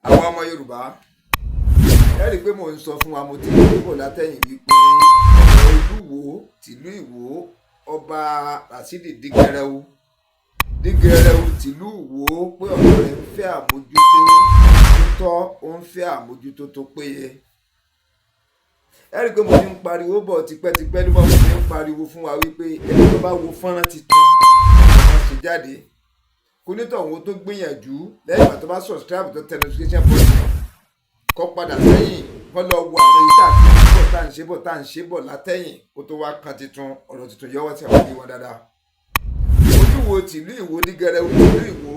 Àwọn ọmọ Yorùbá, ẹ rí i pé mò ń sọ fún wa, mo ti ń bọ̀ látẹ̀yìn wípé Olúwo tìlú Ìwó, Ọba Rasidi Dígẹrẹwu, Dígẹrẹwu tìlú Ìwó, pé ọ̀rọ̀ rẹ̀ ń fẹ́ àmójútó tó tọ́, ó ń fẹ́ àmójútó tó péye. Ẹ rí i pé mo ti ń pariwo bọ̀ tipẹ́tipẹ́ ló bá mo ti ń pariwo fún wa wípé ẹni tó bá wo fọ́nrán titun wọ́n ṣe jáde kónítọ̀hún tó gbìyànjú lẹ́yìn ìgbà tó bá subscribe, tó tẹ notification button, kó padà sẹ́yìn, kó lọ wo àwọn èyí tá a ti ń bọ̀, tá à ń ṣe bọ̀, tá à ń ṣe bọ̀ látẹ̀yìn, kó tó wá kan titun. Ọ̀rọ̀ tuntun yọwọ́ tí àwọn yìí wọn dáadáa. Olúwo tìlú Ìwó, Dígẹrẹwu tìlú Ìwó,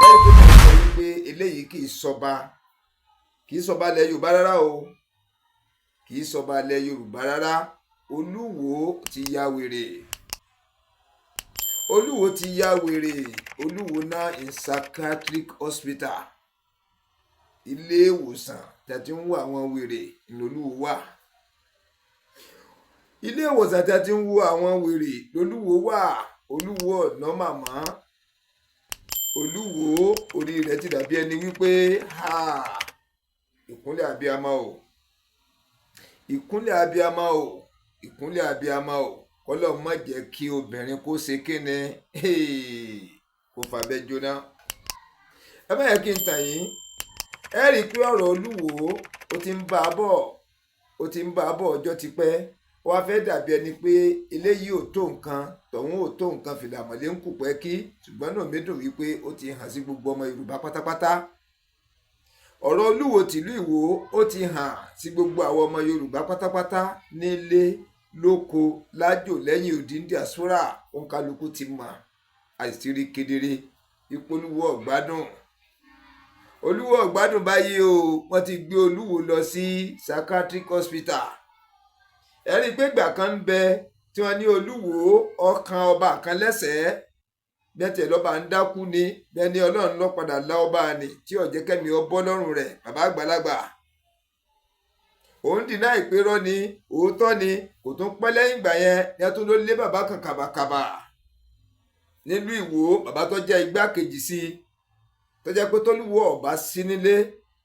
ẹ rí i pé mo sọ wípé eléyìí kì í sọba, kì í sọba ilẹ̀ Yorùbá rárá o, kì í sọba ilẹ̀ Yorùbá rárá. Olúwo ti ya wèrè, Olúwo ti ya wèrè. Olúwo náà in psychiatric hospital, ilé ìwòsàn tí a ti ń wo àwọn wèrè lolúwo wà. Ilé ìwòsàn tí a ti ń wo àwọn wèrè lolúwo wà. Olúwo ọ̀nà màmá Olúwo, orí rẹ̀ ti dàbí ẹni wípé ìkúnlẹ̀ abiyamọ o, ìkúnlẹ̀ abiyamọ o, ìkúnlẹ̀ abiyamọ o. Kọ́lọ́ má jẹ́ kí obìnrin kó ṣe kíni, kó fàbẹ́ jóná. Ẹ má yẹ kí n tàn yín. Ẹ rí i pé ọ̀rọ̀ Olúwo, ó ti ń bá a bọ̀, ó ti ń bá a bọ̀ ọjọ́ ti pẹ́. Ó wá fẹ́ dàbí ẹni pé eléyìí ò tó nǹkan, tọ̀hún ò tó nǹkan, fìlà mọ̀lẹ́ ń kù pẹ́ kí. Ṣùgbọ́n náà mi dùn wípé ó ti hàn sí gbogbo ọmọ Yorùbá pátápátá. Ọ̀rọ̀ Olúwo tìlú Ìwó, ó ti hàn sí gbogbo àwọn ọmọ Yorùbá pátápátá, nílé lóko, lájò, lẹ́yìn odi, ní diaspora. Òǹkálukú ti mọ̀ àìsírí kedere ipò Olúwo ọ̀gbádùn. Olúwo ọ̀gbádùn báyìí o. Wọ́n ti gbé Olúwo lọ sí psychiatric hospital. Ẹ rí i pé ìgbà kan ń bẹ tí wọ́n ní Olúwo ọkàn ọba kan lẹ́sẹ̀ẹ́ bẹ́ẹ̀ tẹ̀ lọ́ba ń dákú ni. Bẹ́ẹ̀ ni Ọlọ́run ló padà lá ọba ni tí ó jẹ́ kẹ́mi ọ bọ́ lọ́rùn rẹ̀. Bàbá àgbàlagbà òun dìnnà ìpérọ́ ni, òótọ́ ni. Kò tún pẹ́ lẹ́yìn ìgbà yẹn ní a tún ló lé bàbá kan kàbàkàbà nílùú Ìwó, bàbá tó jẹ́ igbákejì sí i, tó jẹ́ pé tólúwo ọba sí nílé,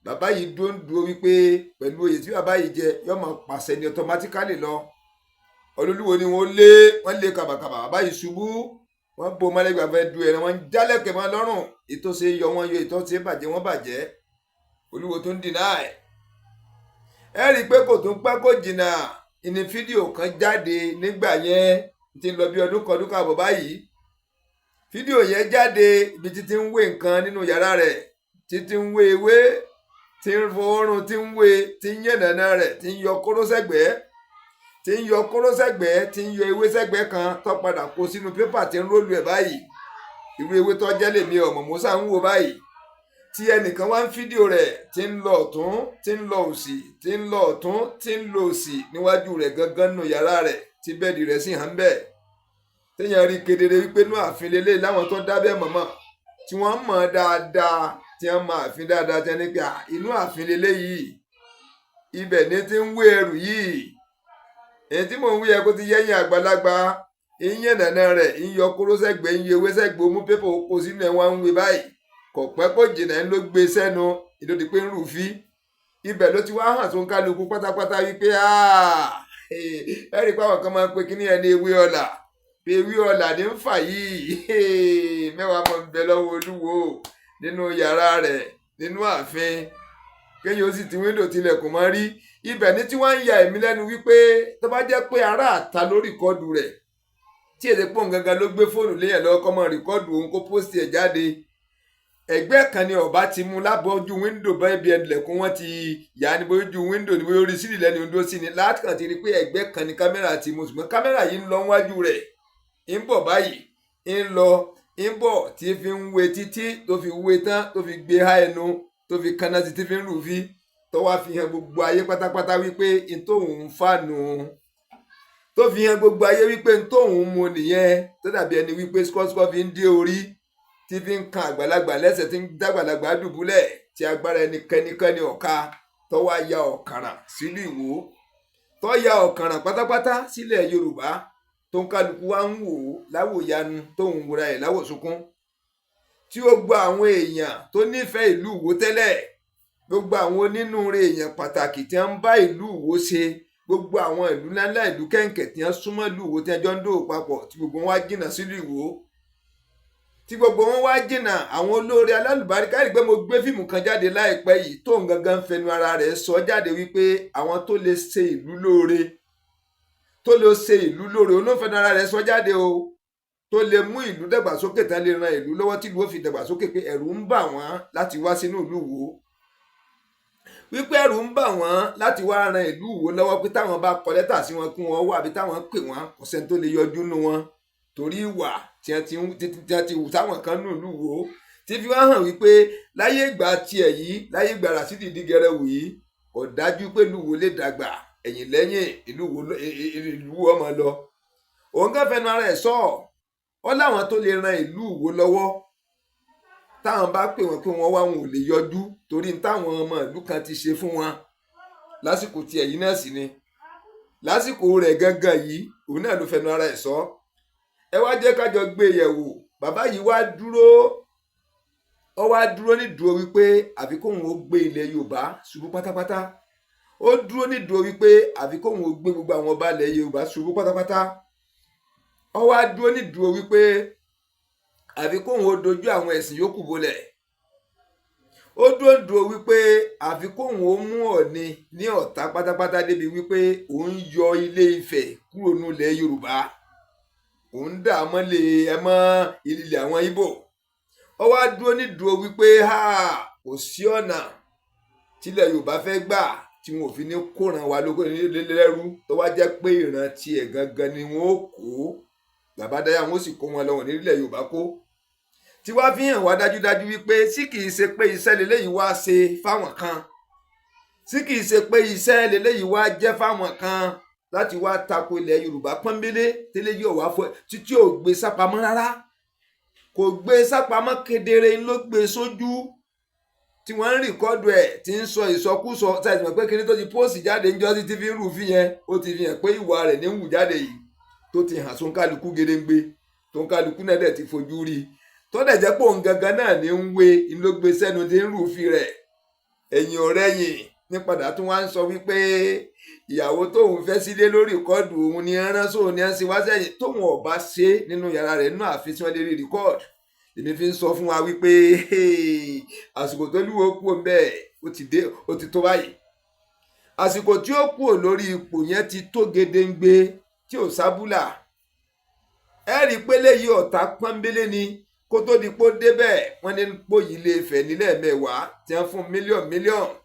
bàbá yìí dúró ń dúró wípé pẹ̀lú oyè tí bàbá yìí jẹ, yóò máa pàṣẹ ní automatically lọ. Olúwo ni wọ́n lé, wọ́n lé kàbàkàbà. Bàbá yìí ṣubú, wọ́n bo mọ́lẹ́gbà fẹ́ du ẹran, wọ́n jálẹ̀kẹ̀ mọ́ lọ́rùn. Ètò ṣe yọ wọ́n yọ, ètò ṣe bàjẹ́ wọ́n bàjẹ́. Olúwo tó ń dìnnà ẹ̀. Ẹ rí i pé kò tún pẹ́ kó jìnnà ìní fídíò kan jáde nígbà yẹn, ti ń lọ bí ọdún kan, ọdún kan àbọ̀ báyìí. Fídíò yẹn jáde, ibi títí ń wé nǹkan nínú yàrá rẹ̀, títí ń wé ewé, tí ń fọwọ́rùn, tí ń wé, tí ń yànnàná rẹ̀, tí ń yọ kóró sẹ́gbẹ̀ẹ́, tí ń yọ kóró sẹ́gbẹ̀ẹ́, tí ń yọ ewé sẹ́gbẹ̀ẹ́ kan, tó padà kó sínú pépà, tí ń roll ẹ̀ báyìí. Irú ewé tó jẹ́ lèmi ọ̀mọ̀ mọ́sá ń wò báyìí, tí ẹnìkan wá ń fídíò rẹ̀, tí ń lọ ọ̀tún, tí ń lọ òsì, tí ń lọ ọ̀tún, tí ń lọ òsì níwájú rẹ̀ gangan nù yàrá rẹ̀, tí bed rẹ̀ sì hàn bẹ́ẹ̀, téèyàn rí kedere wípé inú ààfin lélẹ̀ láwọn tó dábẹ́ mọ̀mọ́, tí wọ́n mọ̀ dáadáa, tí wọ́n mọ̀ ààfin dáadáa, tí wọ́n ní pé inú ààfin lélẹ̀ yìí, ibẹ̀ ní ti ń wé ẹrù yìí. Èyí tí mò ń wí yẹ kó ti yẹ́yìn àgbàlagbà. Ìyẹn nàná rẹ̀ ń yọ kóró sẹ́gbẹ̀ẹ́, ń yọ ewé sẹ́gbẹ̀ẹ́, mú pépà kó sínú ẹ̀, wá ń wé báyìí. Kò pẹ́ kó jìnnà ń ló gbé sẹ́nu ìdòdì pé ń rù fí. Ibẹ̀ ló ti wá hàn tó ń kálukú pátápátá wípé ẹ rí i pé àwọn kan máa ń pe kíní ẹni ewé ọ̀là, pé ewé ọ̀là ní ń fà yìí. Mẹ́wàá mọ̀ ń bẹ lọ́wọ́ Olúwo nínú yàrá rẹ̀ nínú ààfin, kéèyàn ó sì ti window tilẹ̀kùn mọ́ rí. Ibẹ̀ ní tí wọ́n ń ya èmi lẹ́nu wípé tó bá jẹ́ pé ará àta ló record rẹ̀, tí èdè pọ̀ gangan ló gbé fóònù léyìn lọ́wọ́ kọ́ mọ́ record òun, kó post ẹ̀ jáde, ẹgbẹ́ kan ni ọba ti mú lábọ́jú window bá ibi ẹ̀lẹ̀kùn wọn ti yà á ní, bóyá ojú window ní, bóyá orí sílì lẹ́nu dúró sí ni látìkàn ti rí pé ẹgbẹ́ kan ni kámẹ́rà ti mú. Ṣùgbọ́n kámẹ́rà yìí ń lọ wájú rẹ̀, ń bọ̀ báyìí, ń lọ, ń bọ̀, tí fi ń wé títí tó fi wé tán, tó fi gbé há ẹnu, tó fi kaná sí, tí fi ń rù fí, tó wá fi hàn gbogbo ayé pátápátá wípé n tóun ń fànù, tó fi hàn gbogbo ayé wípé n tóun mu nìyẹn, tó dàbí ẹni wípé skọ́skọ́ fi ń dé orí, tí fi ń kan àgbàlagbà lẹ́sẹ̀, tí ń dàgbàlagbà dùbúlẹ̀, tí agbára ẹnikẹ́nikẹ́ni ọ̀ka, tó wá ya ọ̀kàrà sílùú Ìwó, tó ya ọ̀kàrà pátápátá sílẹ̀ Yorùbá, tó ń kálukú wá ń wò ó láwòyanu, tó ń wúra ẹ̀ láwòsunkún, tí ó gba àwọn èèyàn tó nífẹ̀ẹ́ ìlú Ìwó tẹ́lẹ̀. Gbogbo àwọn onínúure èèyàn pàtàkì tí wọ́n ń bá ìlú Ìwó ṣe, gbogbo àwọn ìlú ńláńlá, ìlú kẹ̀ǹkẹ̀ tí wọ́n súnmọ́ ìlú Ìwó, tí wọ́n jọ ń dòwò papọ̀, tí gbogbo wọn wá jìnnà sílùú Ìwó, tí gbogbo wọn wá jìnnà, àwọn olóore alálùbáríkà rí pé mo gbé fíìmù kan jáde láìpẹ́ yìí tó ń gangan fẹnu ara rẹ̀ sọ jáde wípé àwọn tó lè ṣe ìlú lóore, tó lè ṣe ìlú lóore, òun ló fẹnu ara rẹ̀ sọ jáde o, tó lè mú ìlú dàgbàsókè, tán lè ran ìlú lọ́wọ́ tí ìlú ó fi dàgbàsókè, pé ẹ̀rù ń bà wọ́n láti wá sínú ìlú Ìwó, wípé ẹ̀rù ń bà wọ́n láti wá ran ìlú Ìwó lọ́wọ́, pé táwọn bá kọ lẹ́tà sí wọn kí wọ́n wá, àbí táwọn pè wọ́n, kò sẹ́ni tó lè yọjú nú wọn, torí ìwà tí wọ́n ti wù táwọn kan nù ìlú Ìwó, tí fi wá hàn wípé láyé ìgbà tiẹ̀ yìí, láyé ìgbà Ràṣídì Dígẹrẹwù yìí, kò dájú pé ìlú Ìwó lè dàgbà. Ẹ̀yìn lẹ́yìn ìlú Ìwó ọmọ lọ. Òun kàn fẹnu ara ẹ̀ sọ ọ láwọn tó lè ran ìlú Ìwó lọ́wọ́, táwọn bá pè wọ́n pé wọ́n wá, wọn ò lè yọjú, torí táwọn ọmọ ìlú kan ti ṣe fún wọn lásìkò tiẹ̀ yìí náà sì ni lásìkò rẹ̀ gangan yìí, òun náà ló fẹnu ara ẹ̀ sọ. Ẹ wá jẹ́ kájọ gbé yẹ̀wò. Bàbá yìí wá dúró, ó wá dúró nídúró wípé àfi kóun ó gbé ilẹ̀ Yorùbá ṣubú pátápátá. Ó dúró nídúró wípé àfi kóun ó gbé gbogbo àwọn ọba ilẹ̀ Yorùbá ṣubú pátápátá. Ó wá dúró nídúró wípé àfi kóun ó dojú àwọn ẹ̀sìn yòókù bolẹ̀. Ó dúró nídúró wípé àfi kóun ó mú Ọ̀ọ̀ni ní ọ̀tá pátápátá, débi wípé òun yọ Ilé Ifẹ̀ kúrò nílẹ̀ Yorùbá, òun dà á mọ́lẹ̀ ẹ mọ́ ilẹ̀ àwọn Ìgbò. Ó wá dúró nídúró wípé kò sí ọ̀nà tílẹ̀ Yorùbá fẹ́ gbà tí wọn ò fi ní kóran wa lóko lẹ́rú, tó wá jẹ́ pé ìran tiẹ̀ gangan ni wọn ó kó bàbá dáyà, wọn ó sì kó wọn lọ́wọ́ nílẹ̀ Yorùbá kó, tí wàá fi hàn wá dájúdájú wípé sí kìí ṣe pé iṣẹ́ lélẹ́yìí wá ṣe fáwọn kan, sí kìí ṣe pé iṣẹ́ lélẹ́yìí wá jẹ́ fáwọn kan láti wá tako ilẹ̀ Yorùbá pọ́nbélé tẹ́lẹ̀ yóò wá fọ títí ò gbé sápamọ́ rárá, kò gbé sápamọ́, kedere ló gbé sójú tí wọ́n ń record ẹ̀ tí ń sọ ìsọkúsọ. Ṣáà mọ̀ pé kíní tó ti post jáde ńjọ́ tí fi ń rúfin yẹn, ó ti fi hàn pé ìwà rẹ̀ ní ń wù jáde yìí, tó ti hàn sóńkálukú gedengbe, tó ń kálukú náà dẹ̀ ti fojú rí i, tó dẹ̀ jẹ́ pé òun gangan náà ní ń wé ló gbé sẹ́nu tí ń rúfin rẹ̀. Ẹ̀yìn ọ̀rẹ́yìn ní padà tún wá ń sọ wípé ìyàwó tóun fẹ́ sílé lórí record òun ni rán sóun ní ẹ̀ ń ṣe wá sẹ́yìn, tóun ọ̀bá ṣe nínú yàrá rẹ̀ nínú ààfin tí wọ́n lè rí record. Èmi fi ń sọ fún wa wípé àsìkò tó lúwo kú òun bẹ́ẹ̀, ó ti dé, ó ti tó báyìí. Àsìkò tí ó kú lórí ipò yẹn ti tó gedengbe tí ò sábúlà. Ẹ rí i pé léyìí ọ̀tá pọ́nbélé ni. Kó tó di pó débẹ̀, wọ́n ní pòyì Ilé Ifẹ̀ nílẹ̀ mẹ́wàá tí wọ́n fún mílíọ̀nù mílíọ̀nù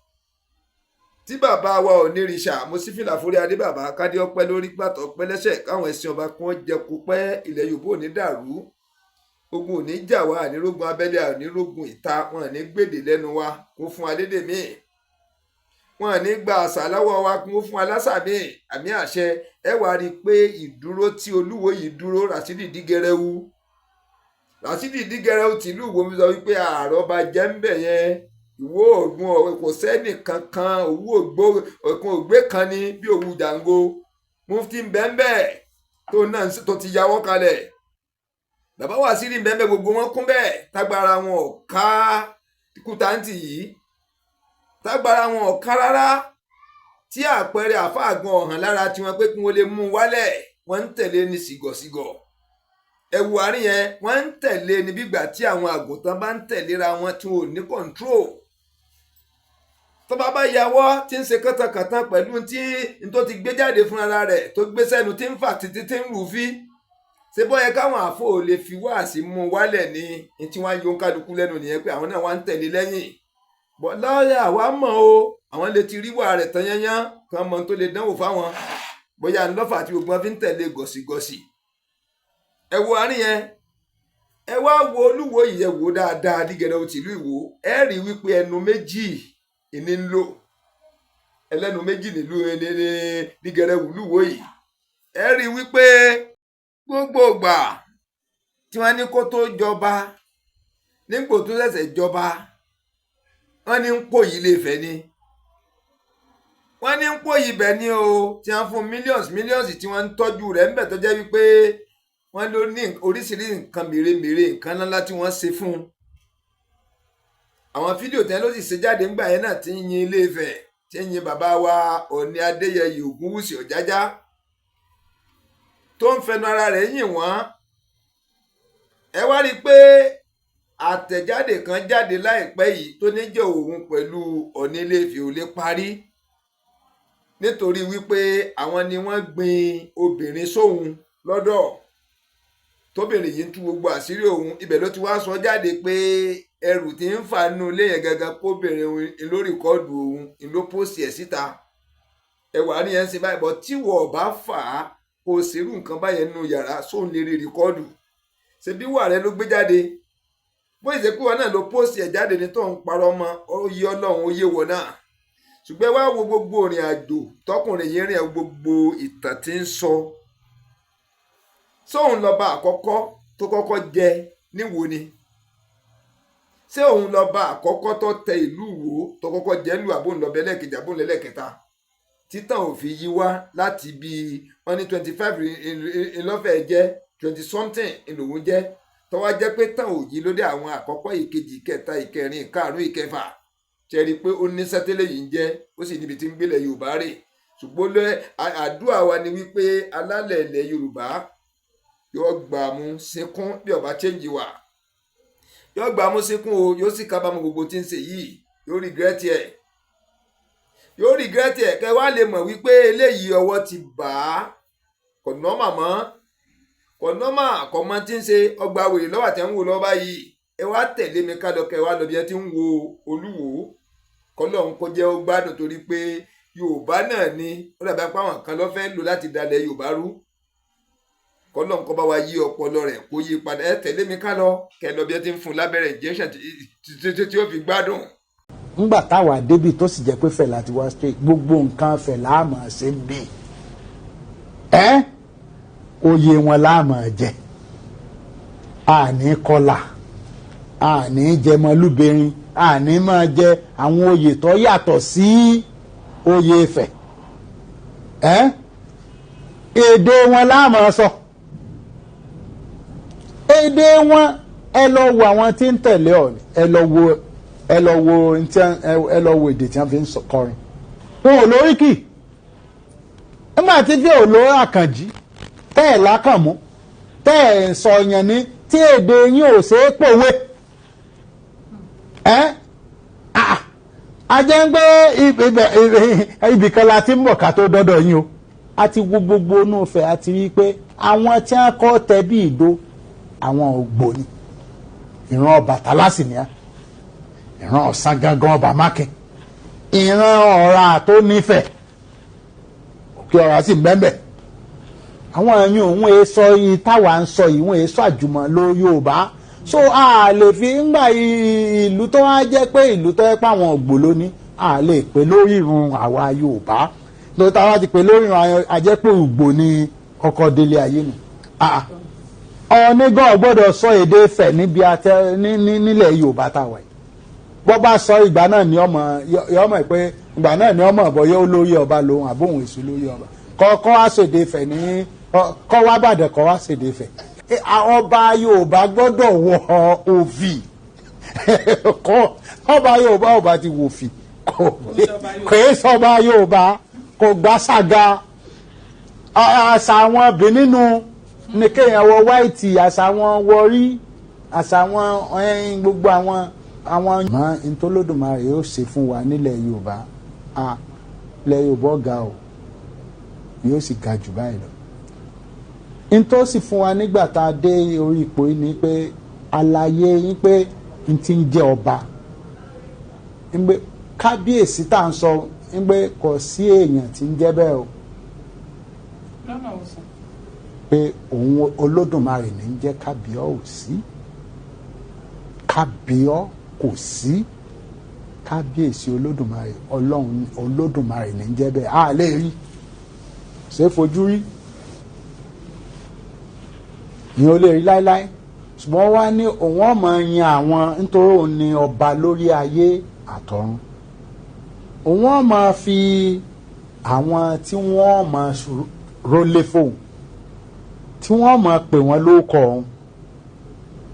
tí bàbá wa ò ní rìṣà. Mo sì fìlà forí adé, bàbá kádé ọpẹ́ lórí, gbàtọ pẹ́ lẹ́sẹ̀, káwọn ẹ̀sìn ọba kún jẹ kó pẹ́. Ilẹ̀ Yorùbá ò ní dàrú, ogun ò ní jà wá, ànírógun abẹ́lé, ànírógun ìta, wọn à ní gbèdè lẹ́nu wa kó fún alédè míì, wọn à ní gba àṣà lọ́wọ́ wa kó fún alásà míì. Àmì àṣẹ. Ẹ wá rí i pé ìdúró tí olúwo yìí dúró, Ràṣídì Dígẹrẹwu, Ràṣídì Dígẹrẹwu tìlú Ìwó mi sọ wípé àròbá jẹ́ ń bẹ̀ yẹn. Ìwó ògùn ọ̀rẹ́ kò sẹ́nì kankan, òwú ògbó òkun ògbé kan ní bí òwú jàǹgó. Mufti bẹ́ẹ̀nbẹ́ẹ̀ tó náà tó ti yàwọ́ kalẹ̀, bàbá Wàsílì bẹ́ẹ̀nbẹ́ẹ̀, gbogbo wọn kún bẹ́ẹ̀, tágbára wọn ò ká kútáǹtì yìí, tágbára wọn ò ká rárá, tí àpẹẹrẹ àfáàgbọn ọ̀hàn lára tiwọn pé kí wọ́n lè mú un wálẹ̀. Wọ́n ń tẹ̀lé ní sìgọ̀sìgọ̀ ẹ̀wù àárín yẹn, wọ́n ń tẹ̀lé ní bígbà tí àwọn àgùntàn bá ń tẹ̀léra wọn tí wọn ò ní control. Tó bá bá yàwọ́ tí ń ṣe kàntàkàntàn pẹ̀lú tí n tó ti gbé jáde fún ara rẹ̀, tó gbé sẹ́nu, tí ń fà títí tí ń rúfí, ṣé bọ́ yẹ káwọn àfọ ò lè fi wáàsí mú un wálẹ̀ ní tí wọ́n á yọ kálukú lẹ́nu nìyẹn, pé àwọn náà wá ń tẹ̀lé lẹ́yìn bọ́ lọ́ọ̀yà àwa mọ̀ o, àwọn lè ti rí wà rẹ̀ tán yányán kan mọ tó lè dánwò fáwọn, bóyá ńlọ́fà tí gbogbo wọn fi ń tẹ̀lé gọ̀sìgọ̀sì. Ẹ wo àárín yẹn, ẹ wá wo olúwo yìí, ẹ wò dáadáa, Dígẹrẹ tìlú Ìwó. Ẹ rí wípé ẹnu méjì ìní ń lò, ẹlẹ́nu méjì nílùú ní Dígẹrẹ wùlúwo yìí. Ẹ rí wípé gbogbo ìgbà tí wọ́n ní kó tó jọba, nígbò tó ṣẹ̀ṣẹ̀ jọba, wọ́n ní ń pòyì Ilé Ifẹ̀ ni, wọ́n ní ń pòyì ibẹ̀ ni o, tí wọ́n fún millions millions, tí wọ́n ń tọ́jú rẹ̀ ńbẹ̀, tó jẹ́ wípé wọ́n ló ní oríṣiríṣi nǹkan mèremère, nǹkan ńláńlá tí wọ́n ṣe fún un. Àwọn fídíò tẹ́ ló sì ṣe jáde ńgbà yẹn náà ti ń yin Ilé Ifẹ̀, tí ń yin bàbá wa Ọọ̀ni Adéyẹyè Ògúnwùsì Ọ̀jájá, tó ń fẹnu ara rẹ̀ yìn wọ́n. Ẹ wá rí i pé àtẹ̀jáde kan jáde láìpẹ́ yìí tó ní jẹ́ òun pẹ̀lú Ọọ̀ni Ilé Ifẹ̀ ò lè parí, nítorí wípé àwọn ni wọ́n gbin obìnrin sóhun lọ́dọ̀, tóbìnrin yìí ń tú gbogbo àṣírí òun. Ibẹ̀ ló ti wá sọ jáde pé ẹrù tí ń fà nínú ilé yẹn gangan, kóbìnrin òun ló record òun, ló post ẹ̀ síta. Ẹwà ní ẹ̀ ń ṣe báyìí bọ́ tí wọ́n bá fà á, kó o ṣerú nǹkan báyẹn nínú yàrá sóun lè rí record. Ṣebí wà rẹ ló gbé jáde, bó ṣe pé wọn náà ló post ẹ̀ jáde ní tó ń parọ́ mọ́. Ó yé Ọlọ́run, ó yé wọn náà. Ṣùgbọ́n wá wo gbogbo ìrìn àjò tọkùnrin yìí rìn, gbogbo ìtàn tí ń sọ sóun lọ́ba àkọ́kọ́ tó kọ́kọ́ jẹ níwò ni. Ṣé òun lọ́ba àkọ́kọ́ tó tẹ ìlú Ìwó tó kọ́kọ́ jẹ́ lù, àbóun lọ́bẹ̀ ẹlẹ́ẹ̀kejì, àbóun lẹ́lẹ́kẹta, títàn ò fi yí wá láti bíi wọ́n ní 25 ńlọ́fẹ̀ẹ́ jẹ́, 20 something ńlòun jẹ́, tọ́wá jẹ́ pé tàn ò yí lóde àwọn àkọ́kọ́, ìkejì, ìkẹta, ìkẹrin, ìkarùn, ìkẹfà. Ṣe rí i pé ó ní sẹ́tẹ́lẹ̀ yìí ń jẹ́, ó sì níbi tí ń gbélé Yorùbá rè. Ṣùgbọ́n lẹ́ àdúrà wa ni wípé alálẹ̀ ilẹ̀ Yorùbá yóò gbà mú sínkún bí ọba change wà, yóò gbà mú sínkún o, yóò sì kábàámọ̀ gbogbo tí ń ṣe yìí, yóò regret ẹ̀, yóò regret ẹ̀. Kẹ́ wá lè mọ̀ wípé eléyìí ọwọ́ ti bà á, kò normal mọ́, kò normal, kò mọ tí ń ṣe. Ọgbà wèrè lọ́wọ́ àti ẹ̀ ń wò lọ́wọ́ báyìí. Ẹ wá tẹ̀lé mi ká lọ, kẹ́ wá lọ bí ẹ ti ń wo Olúwo. Kọ́lọ́hún kó jẹ́ ó gbádùn, torí pé Yorùbá náà ni ó dàbí apá àwọn kan ló fẹ́ lò láti dalẹ̀ Yorùbá rú. Kọ́lọ́hún kó bá wa yí ọpọlọ rẹ̀, kó yí padà. Ẹ tẹ̀lé mi ká lọ, kẹ́ lọ bí ẹ ti ń fún lábẹ́rẹ́ injection tí ó fi gbádùn. Ńgbà táwa débi tó sì jẹ́ pé Fẹlá ti wá straight, gbogbo nǹkan Fẹlá àmọ́ ṣe ń bì ẹ́, oyè wọn láàmọ̀ jẹ, àní kọlà, àní jẹmọlúbẹrin, àní máa jẹ àwọn oyè tó yàtọ̀ sí oyè Ifẹ̀ ẹ́. Èdè wọn láàmọ̀ sọ, èdè wọn. Ẹ lọ wo àwọn tí ń tẹ̀lé Ọọ̀ni, ẹ lọ wo ẹ lọ wo èdè tí wọ́n fi ń kọrin. Wọn ò lóríkì nígbà tí bí ò ló Àkànjí tẹ́ ẹ̀ lákànmú, tẹ́ ẹ̀ sọ yẹn ní tí èdè yín ò ṣeé pòwe ẹ́. A jẹ́ ń gbé ibìkan la ti ń bọ̀ ká tó dọ́dọ̀ yín o. A ti wo gbogbo inú Ifẹ̀, a ti rí i pé àwọn tí wọ́n kọ́ tẹ bí ìdó, àwọn Ògbóni, ìran Ọbàtálá sì ni á, ìran Ọ̀sán gangan ọba Mákin, ìran Ọ̀rà tó nífẹ̀ẹ́ òkè ọ̀rà sì mbẹ́mbẹ́. Àwọn ẹ̀yìn òun èé sọ yìí táwa ń sọ yìí, wọ́n èé sọ àjùmọ̀ ló Yorùbá. So a lè fi ńgbà ìlú tó wá jẹ́ pé ìlú tó yẹ pé àwọn Ògbò lóní, a lè pè lórí irun àwa Yorùbá, lórí táwa ti pè lórí irun, a jẹ́ pé Ògbò ni kọ́kọ́ délé ayé nù. Ọọ̀ni gan gbọ́dọ̀ sọ èdè Ifẹ̀ níbi atẹ nílẹ̀ Yorùbá táwa yìí. Bọ́ bá sọ, ìgbà náà ni ọmọ yọmọ pé ìgbà náà ni ọmọ ọ̀bọ yóò lórí ọba lòun àbóhùn èso lórí ọba kọ́ wá sèdè Ifẹ̀ ní kọ́ wá bàdàn, kọ́ wá sèdè Ifẹ̀. Ọba Yorùbá gbọ́dọ̀ wọ òfì kọ́. Ọba Yorùbá, ọba ti wò fì, kò é sọba Yorùbá, kò gbá sàga. Àṣà àwọn Benin ní kéèyàn wọ white, àṣà àwọn wọrí, àṣà àwọn gbogbo àwọn. Mọ ntọ́lódùmarè yóò ṣe fún wa nílẹ̀ Yorùbá, a ilẹ̀ Yorùbá ọ̀gá o, yóò sì ga jù báyìí lọ. Ntọ́ sì fún wa nígbà tá a dé orí ipò yìí ni pé àlàyé yín pé n ti ń jẹ́ ọba, ń gbé kábíyèsí tá à ń sọ, ń gbé kò sí èèyàn tí ń jẹ́ bẹ́ẹ̀ o. Lọ́nà òsàn. Pé òun Olódùmarè ní ń jẹ́ kábíyèsí, kábíọ́ kò sí kábíyèsí Olódùmarè. Ọlọ́run Olódùmarè ní ń jẹ́ bẹ́ẹ̀. A lè rí ṣé fojú rí ìyẹn ò lè rí láéláé. Ṣùgbọ́n wá ní òun ọmọ yan àwọn, nítorí òun ni ọba lórí ayé àtọ̀run. Òun ọmọ fi àwọn tí wọ́n máa rólé fóun, tí wọ́n máa pè wọ́n lóko ọ̀hún.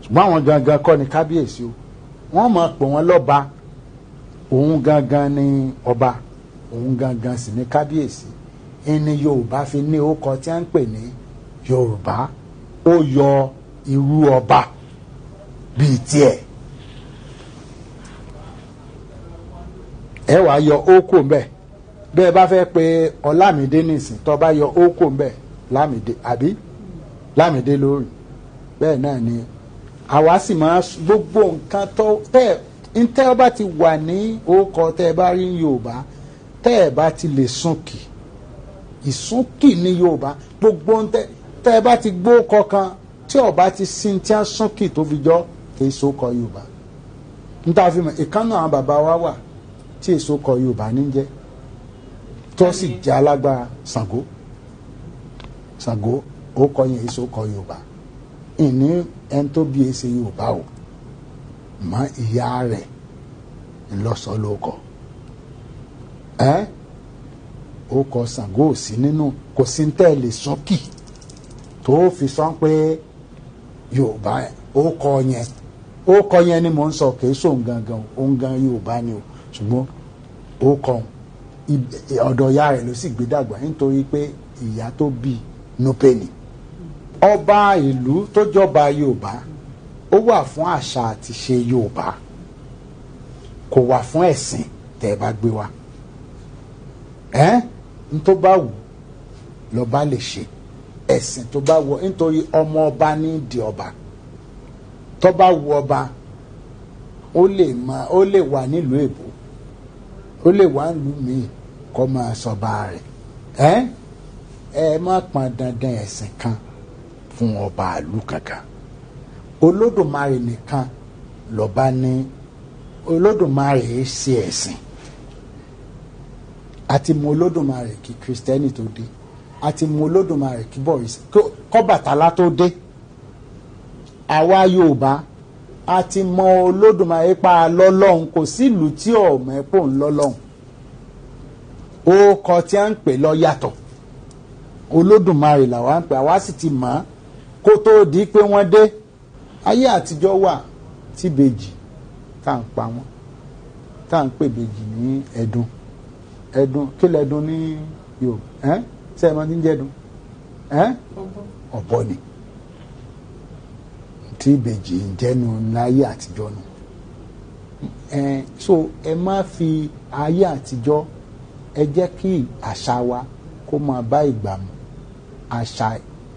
Ṣùgbọ́n àwọn gangan kọ́ ni kábíyèsí o, wọ́n máa pè wọ́n lọ́ba. Òun gangan ni ọba, òun gangan sì ni kábíyèsí. Ẹni Yorùbá fi ní orúkọ tí a ń pè ní Yorùbá. Ó yọ irú ọba bíi tiẹ̀. Ẹ wàá yọ ókò ń bẹ̀. Bẹ́ẹ̀ bá fẹ́ pe Ọlámídé nìsín, tó bá yọ ókò ń bẹ̀, Lámìdé àbí Lámìdé lórí. Bẹ́ẹ̀ náà ni àwa sì máa gbogbo nǹkan tó tẹ́ ntẹ́ ọba ti wà ní orúkọ tẹ́ ẹ bá rí ní Yorùbá, tẹ́ ẹ bá ti lè súnkì, ìsúnkì ní Yorùbá. Gbogbo ntẹ́ tẹ́ ẹ bá ti gbó kọkan tí ọba ti sin tí a súnkì tó fi jọ kì í sókọ Yorùbá. Níta fi mọ̀ ìkànnà àwọn bàbá wa wà tí èso kọ Yorùbá ní jẹ́, tó sì jẹ́ alágbára. Ṣàngó, Ṣàngó ó kọ yẹn èso kọ Yorùbá. Ìní ẹni tó bí èsè Yorùbá o, mọ ìyá rẹ̀ ńlọsọ ló kọ ẹ. Ó kọ Ṣàngó ò sí nínú, kò sí tẹ́ lè sọ́kì tó fi sọ pé Yorùbá ó kọ yẹn. Ó kọ yẹn ni mò ń sọ, kì í sóun gangan, òun gan Yorùbá ni o, ṣùgbọ́n ó kọ ọ̀dọ̀ ìyá rẹ̀ ló sì gbé dàgbà, nítorí pé ìyá tó bí Núpé ni. Ọba ìlú tó jọba Yorùbá ó wà fún àṣà àti ṣe Yorùbá, kò wà fún ẹ̀sìn tẹ́ ẹ bá gbé wa. Ẹ́ n tó bá wù lọ́ba lè ṣe, ẹ̀sìn tó bá wù, nítorí ọmọ ọba ní di ọba. Tó bá wù ọba, ó lè máa, ó lè wà nílùú èbó, ó lè wà nílùú míì kó máa sọba rẹ̀. Ẹ́ ẹ má pọn dandan ẹ̀sìn kan fún ọba ìlú kankan. Olódùmarè nìkan lọ́ba ní. Olódùmarè ṣe ẹ̀sìn. Àti mú Olódùmarè kí Kristẹni tó dé, àti mú Olódùmarè kí Bọ̀rìṣà kọ́bàtálá tó dé. Àwa Yorùbá a ti mọ Olódùmarè pa lọ́lọ́hun, kò sílùú tí ọ̀mọ̀ ẹ̀pọ̀ ń lọ́lọ́hun. Ó kọ tí a ń pè lọ yàtọ̀. Olódùmarè làwa ń pè, àwa sì ti mọ̀ ọ́n kó tó di pé wọ́n dé. Ayé àtijọ́ wà tí ìbejì tá à ń pa wọ́n, tá à ń pè ìbejì ní ẹ̀dùn. Ẹ̀dùn kí lẹ́dùn ní Yorùbá? Ẹ́ ṣé ẹ mọ̀ ní jẹ́dùn? Ẹ́ ọ̀bọ ni tí ìbejì ń jẹ́nu láyé àtijọ́ nu. Ẹ so ẹ má fi ayé àtijọ́, ẹ jẹ́ kí àṣà wa kó máa bá ìgbà mu. Àṣà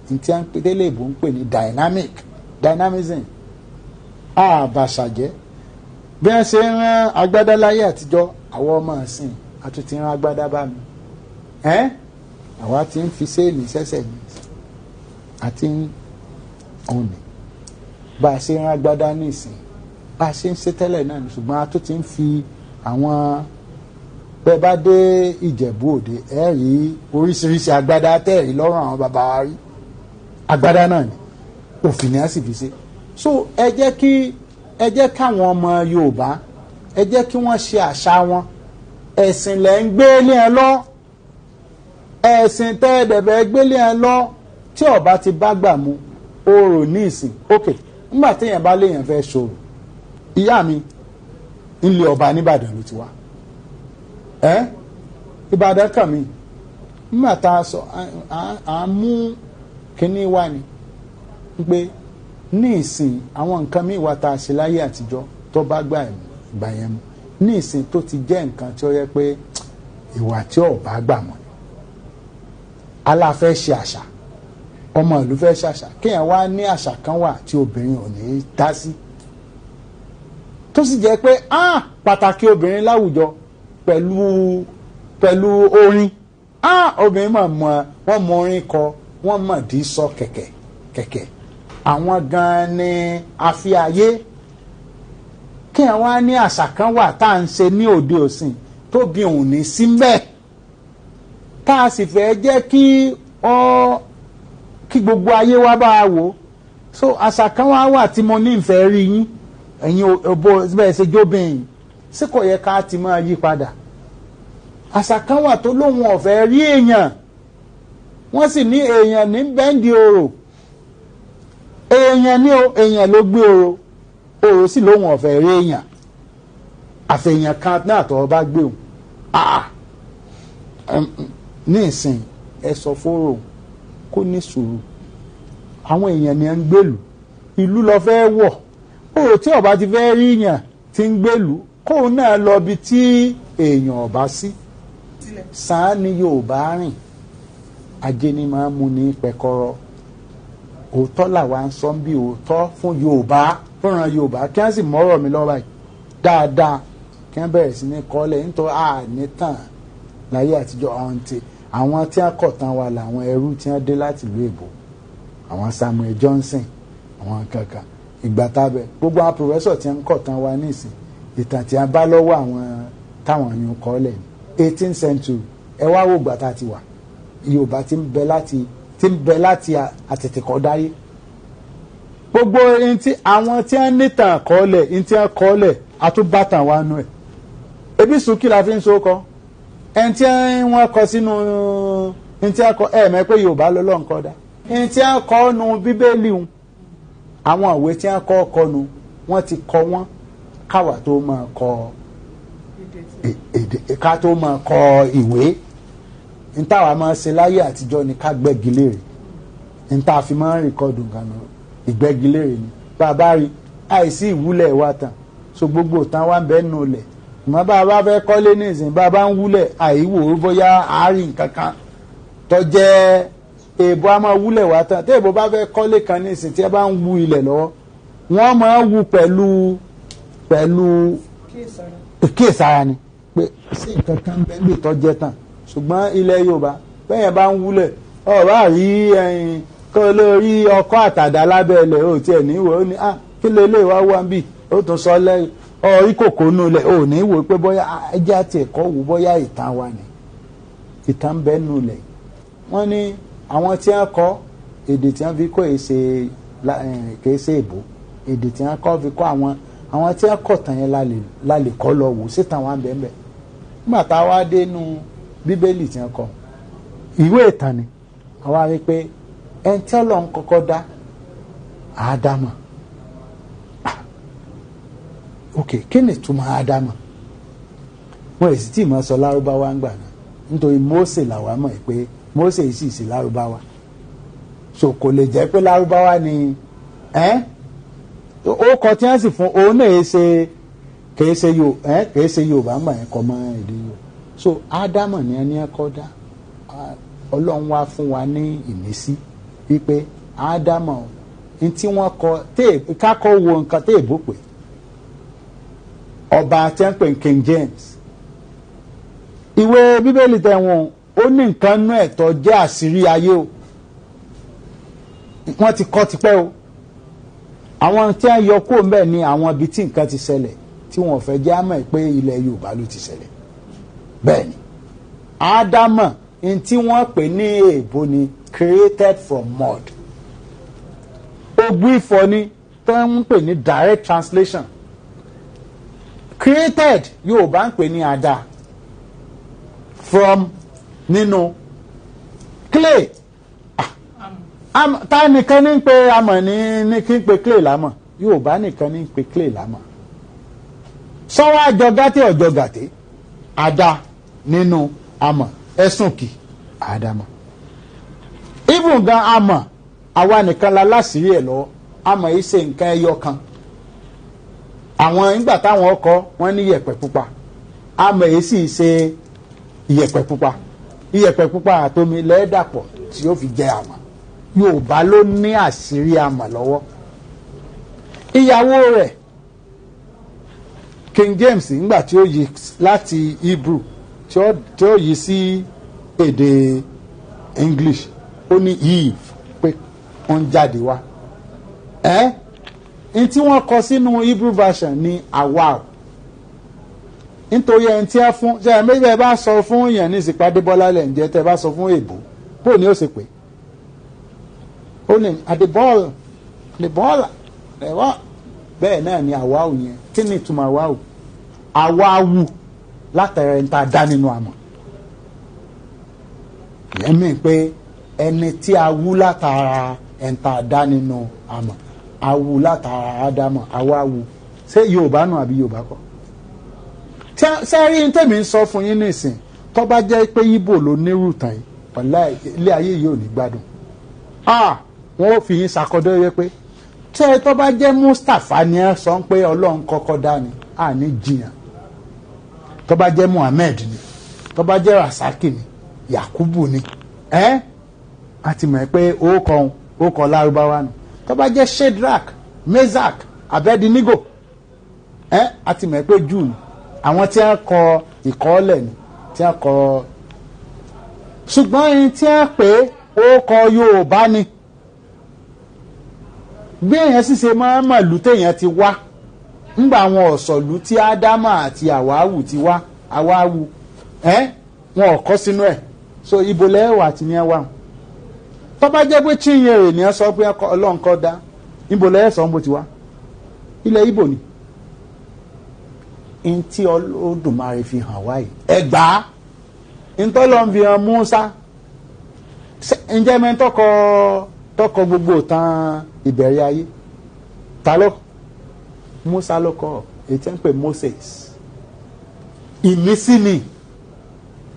tí a ń pè tẹ́lẹ̀ ìbò ń pè ní dynamic, dynamism. Àbàṣàjẹ́ bí wọ́n ṣe ń rán agbádá láyé àtijọ́, àwọn ọmọ ìsìn àtúntì rán agbádá bá mi. Ẹ́ àwa ti ń fi séèlì sẹ́sẹ̀ mi àti òní bá a ṣe ń rán agbádá ní ìsìn, bá a ṣe ń ṣe tẹ́lẹ̀ náà ni, ṣùgbọ́n a tún ti ń fi àwọn. Bẹ́ẹ̀ bá dé Ìjẹ̀bú Òde, ẹ rí oríṣiríṣi agbádá tẹ́ẹ̀rí lọ́rùn àwọn bàbá wa rí. Agbádá náà ni òfin ni a sì fi ṣe. So ẹ jẹ́ kí, ẹ jẹ́ káwọn ọmọ Yorùbá, ẹ jẹ́ kí wọ́n ṣe àṣà wọn. Ẹ̀sìn lẹ̀ ń gbé lé ẹ lọ, ẹ̀sìn tẹ́ ẹ bẹ̀bẹ̀ gbé lé ẹ lọ tí ó bá ti bá gbà mu orò ní ìsìn. Ok, nígbà téèyàn bá léèyàn fẹ́ ṣòro, ìyá mi ńlẹ̀ ọba nìbàdàn ló ti wá. Ẹ Ìbàdàn kàn mí nígbà tá a sọ à ń mú kínní wá ni pé ní ìsìn àwọn nǹkan míì wà tá a ṣe láyé àtijọ́ tó bá gbà yẹn mu ní ìsìn tó ti jẹ́ nǹkan tí ó yẹ pé ìwà tí ò bá gbà mọ́ ni. Aláfẹ́ ṣe àṣà, ọmọ ìlú fẹ́ ṣàṣà, kéèyàn wá ní àṣà kan wà tí obìnrin ò ní í dá sí, tó sì jẹ́ pé pàtàkì obìnrin láwùjọ pẹ̀lú orin. Obìnrin mọ̀ mọ̀, wọ́n mọ orin kọ, wọ́n mọ̀ dí sọ kẹ̀kẹ́ kẹ̀kẹ́, àwọn gan-an ni àfi ayé. Kéèyàn wá ní àṣà kan wà tá à ń ṣe ní òde òsìn tóbi òun ní sí mbẹ́, tá a sì fẹ́ jẹ́ kí ọ kí gbogbo ayé wá bá a wò. So àṣà kan wá wà tí mo ní ìfẹ́ rí yín, ẹ̀yin òbó bẹ́ẹ̀ ṣe jóbìnrin, ṣé kò yẹ ká ti máa yí padà? Àṣà kan wà tó lóun ọ̀fẹ́ rí èèyàn, wọ́n sì ní èèyàn ní bẹ́ńdì orò, èèyàn ní o, èèyàn ló gbé orò, orò sì lóun ọ̀fẹ́ rí èèyàn. Àfẹ̀yàn kan náà tọ́ bá gbé òun ní ìsìn, ẹ sọ fóró kó ní sùúrù. Àwọn èèyàn ni ẹ ń gbèlú, ìlú lọ fẹ́ wọ̀ ó. Tí ọba ti fẹ́ rí yàn tí ń gbèlú, kóun náà lọ bí tí èèyàn ọba sí sàn ní Yorùbá rìn. Ajé ni máa ń mú ní pẹkọrọ. Òótọ́ làwa ń sọ bí òótọ́ fún Yorùbá, fúnra Yorùbá, kí wọ́n sì mọ́rọ̀ mi lọ́wọ́ báyìí dáadáa, kí wọ́n bẹ̀rẹ̀ sí ní kọ́lẹ̀, nítorí àní tàn láyé àtijọ́. Àwọn tí wọ́n kọ̀ tán wa làwọn ẹrú tí wọ́n dé láti ìlú èbó, àwọn Samuel Johnson, àwọn kankan ìgbà tábẹ. Gbogbo àwọn professor tí wọ́n kọ̀ tán wa nísìn, ìtàn tí wọ́n bá lọ́wọ́ àwọn táwọn yun kọ́lẹ̀ ní 18th century. Ẹ wá wò gbà tá a ti wà, Yorùbá ti ń bẹ láti ti ń bẹ láti àtètèkọ́ dáyé. Gbogbo ẹni tí àwọn tí wọ́n nítàn kọ́lẹ̀, ẹni tí wọ́n kọ́lẹ̀, àtúbàtàn wa nù ẹ̀. Ebi sùkí la fi ń so kọ ẹni tí wọ́n kọ sínú ẹni tí wọ́n kọ ẹ̀ mẹ́ pé Yorùbá lọ́lọ́ nǹkan dá ẹni tí wọ́n kọ nu Bíbélì ń. Àwọn ìwé tí wọ́n kọ́ kọ nu, wọ́n ti kọ wọ́n káwa tó máa kọ èdè, ká tó máa kọ ìwé. Ntàwa máa ṣe láyé àtijọ́ ni ká gbẹ́gi léèrè. Ntà fi máa ń record nǹkan nù, ìgbẹ́gi léèrè ni. Bàbá rí àìsí ìwúlẹ̀ wa tán, so gbogbo tán wá ń bẹ́ẹ̀ nù lẹ̀. Ìmọ̀ bá a bá fẹ́ kọ́lé ní ìsìn, bá a bá ń wúlẹ̀, àìwò bóyá àárín nǹkan kan tó jẹ́ èèbó a máa wúlẹ̀ wá tán. Tí èèbó bá fẹ́ kọ́lé kan ní ìsìn, tí ẹ bá ń wú ilẹ̀ lọ́wọ́, wọ́n máa ń wú pẹ̀lú kíyèsára ni pé sí nǹkan kan bẹ́ẹ̀ lè tó jẹ́ tán. Ṣùgbọ́n ilẹ̀ Yorùbá bẹ́ẹ̀ bá ń wúlẹ̀, ọ̀rọ̀ àrí ẹyin kó lórí ọkọ́ àtàdá lábẹ́ ilẹ̀ ò tiẹ̀ ní wò ó ní kí lè lè wá wá bí ó tún sọ lẹ́yìn ọ̀rí kòkó nù lẹ̀ ò ní wò pé bóyá ẹjẹ́ àti ẹ̀kọ́ wò bóyá ìtàn wa ni ìtàn ń bẹ nù lẹ̀. Wọ́n ní àwọn tí wọ́n kọ́ èdè tí wọ́n fi kọ́ kìí ṣe èbó. Èdè tí wọ́n kọ́ fi kọ́ àwọn tí wọ́n kọ̀ tán yẹn la lè kọ́ lọ wò sítan wa ń bẹ́ẹ̀ bẹ́ẹ̀. Nígbà tá a wá dé nu Bíbélì tí wọ́n kọ, ìwé ìtàn ni, àwa rí pé ẹni tí Ọlọ́run kọ́kọ́ dá, Ádámà. Ok, kí ni ìtumọ̀ Ádámà? Wọ́n èsì tí ìmọ̀ sọ Lárúbáwá ń gbà náà, nítorí Mósè làwa mọ̀ pé Mósè yìí sì sí Lárúbáwá, so kò lè jẹ́ pé Lárúbáwá ni ó kọ tí wọ́n sì fún òun náà ṣe kìí ṣe Yorùbá mọ̀ ẹ́ kọ́ mọ́ èdè Yorùbá. So Ádámà ni ẹni ẹ̀kọ́ dá. Ọlọ́run wá fún wa ní ìmísí wípé Ádámà ní tí wọ́n kọ kákọ́ wo nǹkan tí èbó pè, ọba tí wọ́n pè ní King James. Ìwé Bíbélì tẹ̀wọ̀n, ó ní nǹkan nú ẹ̀tọ́ jẹ́ àṣírí ayé o. Wọ́n ti kọ́ tipẹ́ o. Àwọn tí wọ́n yọ kúrò ńbẹ̀ ni àwọn ibi tí nǹkan ti ṣẹlẹ̀ tí wọ́n fẹ́ jẹ́ àmọ́ pé ilẹ̀ Yorùbá ló ti ṣẹlẹ̀. Bẹ́ẹ̀ ni Ádámà ní tí wọ́n pè ní èèbó ni created from mud. Ogun ifọ̀ ni tó ń pè ní direct translation. Created, Yorùbá ń pè ní àdá, from nínú, clay. Ta nìkan ní pé amọ̀ ní kí n pe clay lámọ̀? Yorùbá nìkan ní pe clay lámọ̀. Sọ́wọ́ àjọ gàtẹ́, ọ̀jọ̀ gàtẹ́, àdá nínú amọ̀, ẹ̀sùn kì àdámọ̀. Even gan amọ̀, àwa nìkan la láṣìírí ẹ̀ lọ́wọ́. Amọ̀ yìí ṣe nǹkan ẹyọ kan. Àwọn nígbà táwọn ọkọ wọn ní yẹ̀pẹ̀ pupa, amọ̀ yìí sì ṣe iyẹ̀pẹ̀ pupa. Iyẹ̀pẹ̀ pupa àtomi lẹ́ẹ̀dàpọ̀ tí ó fi jẹ àmọ̀. Yorùbá ló ní àṣírí àmọ̀ lọ́wọ́. Ìyàwó rẹ̀, King James, nígbà tí ó yí láti Hebrew tí ó yí sí èdè English, ó ní Eve, pé ó ń jáde wá. Ẹ́ n tí wọ́n kọ sínú Hebrew version ní awal, nítorí ẹni tí ẹ fún ṣe ẹ méjì, ẹ bá sọ fún yẹn ní ìsìnkú Adébọ́lá lẹ̀ ń jẹ́, tẹ́ ẹ bá sọ fún èbó, bó ni ó ṣe pé ó ní Adébọ́lá, Adébọ́lá ẹ̀wọ́. Bẹ́ẹ̀ náà ni àwáwù yẹn. Kí ni ìtumọ̀ àwáwù? Àwáwù látara ẹni tá a dá nínú àmọ̀. Ìyẹn mi pé ẹni tí a wú látara ẹni tá a dá nínú àmọ̀, a wú látara Ádámọ̀, àwáwù. Ṣé Yorùbá nù àbí Yorùbá kọ́? Sẹ́rí ní tèmi ń sọ fún yín nísìn, tó bá jẹ́ pé Ìgbò ló nírú ìtàn yìí, wàláhì ilé ayé yìí ò ní gbádùn. Wọ́n ó fi yín ṣàkọdọ́ yẹ pé tẹ́ tó bá jẹ́ Mustapha ni ẹ sọ pé Ọlọ́run kọ́kọ́ dá ni, à ní jiyàn. Tó bá jẹ́ Muhammed ni, tó bá jẹ́ Rasaki ni, Yakubu ni, ẹ́ a ti mọ̀ pé ó kọ Lárúbáwá nù. Tó bá jẹ́ Shadrach, Meshach, Abednego, ẹ́ a ti mọ̀ pé Júù ni, àwọn tí wọ́n kọ ìkọ́lẹ̀ ni, tí wọ́n kọ. Ṣùgbọ́n ẹni tí wọ́n pè ó kọ Yorùbá ni. Bí èèyàn sì ṣe máa ń mọ̀lú téèyàn ti wá, ńgbà àwọn ọ̀sọ̀lú tí Ádámà àti Àwáwù ti wá, Àwáwù ẹ́ wọn ò kọ́ sínú ẹ̀. So ibo lẹ́wà tí ní ẹ wà. Tó bá jẹ́ pé Chinyere ni ẹ sọ pé Ọlọ́run kọ́ dá, ibo lẹ́yẹ sọ ń bó ti wá, ilẹ̀ Ìgbò ni. N tí Olódùmarè fi hàn wá yìí, ẹ gbà á. Ntọ́lọ́ ń fi hàn Mùsá. Ǹjẹ́ mi tọkọ gbogbo ìtàn ìbẹ̀rẹ̀ ayé ta ló? Mùsá ló kọ, èyí tí wọ́n ń pè Moses. Ìmísí ni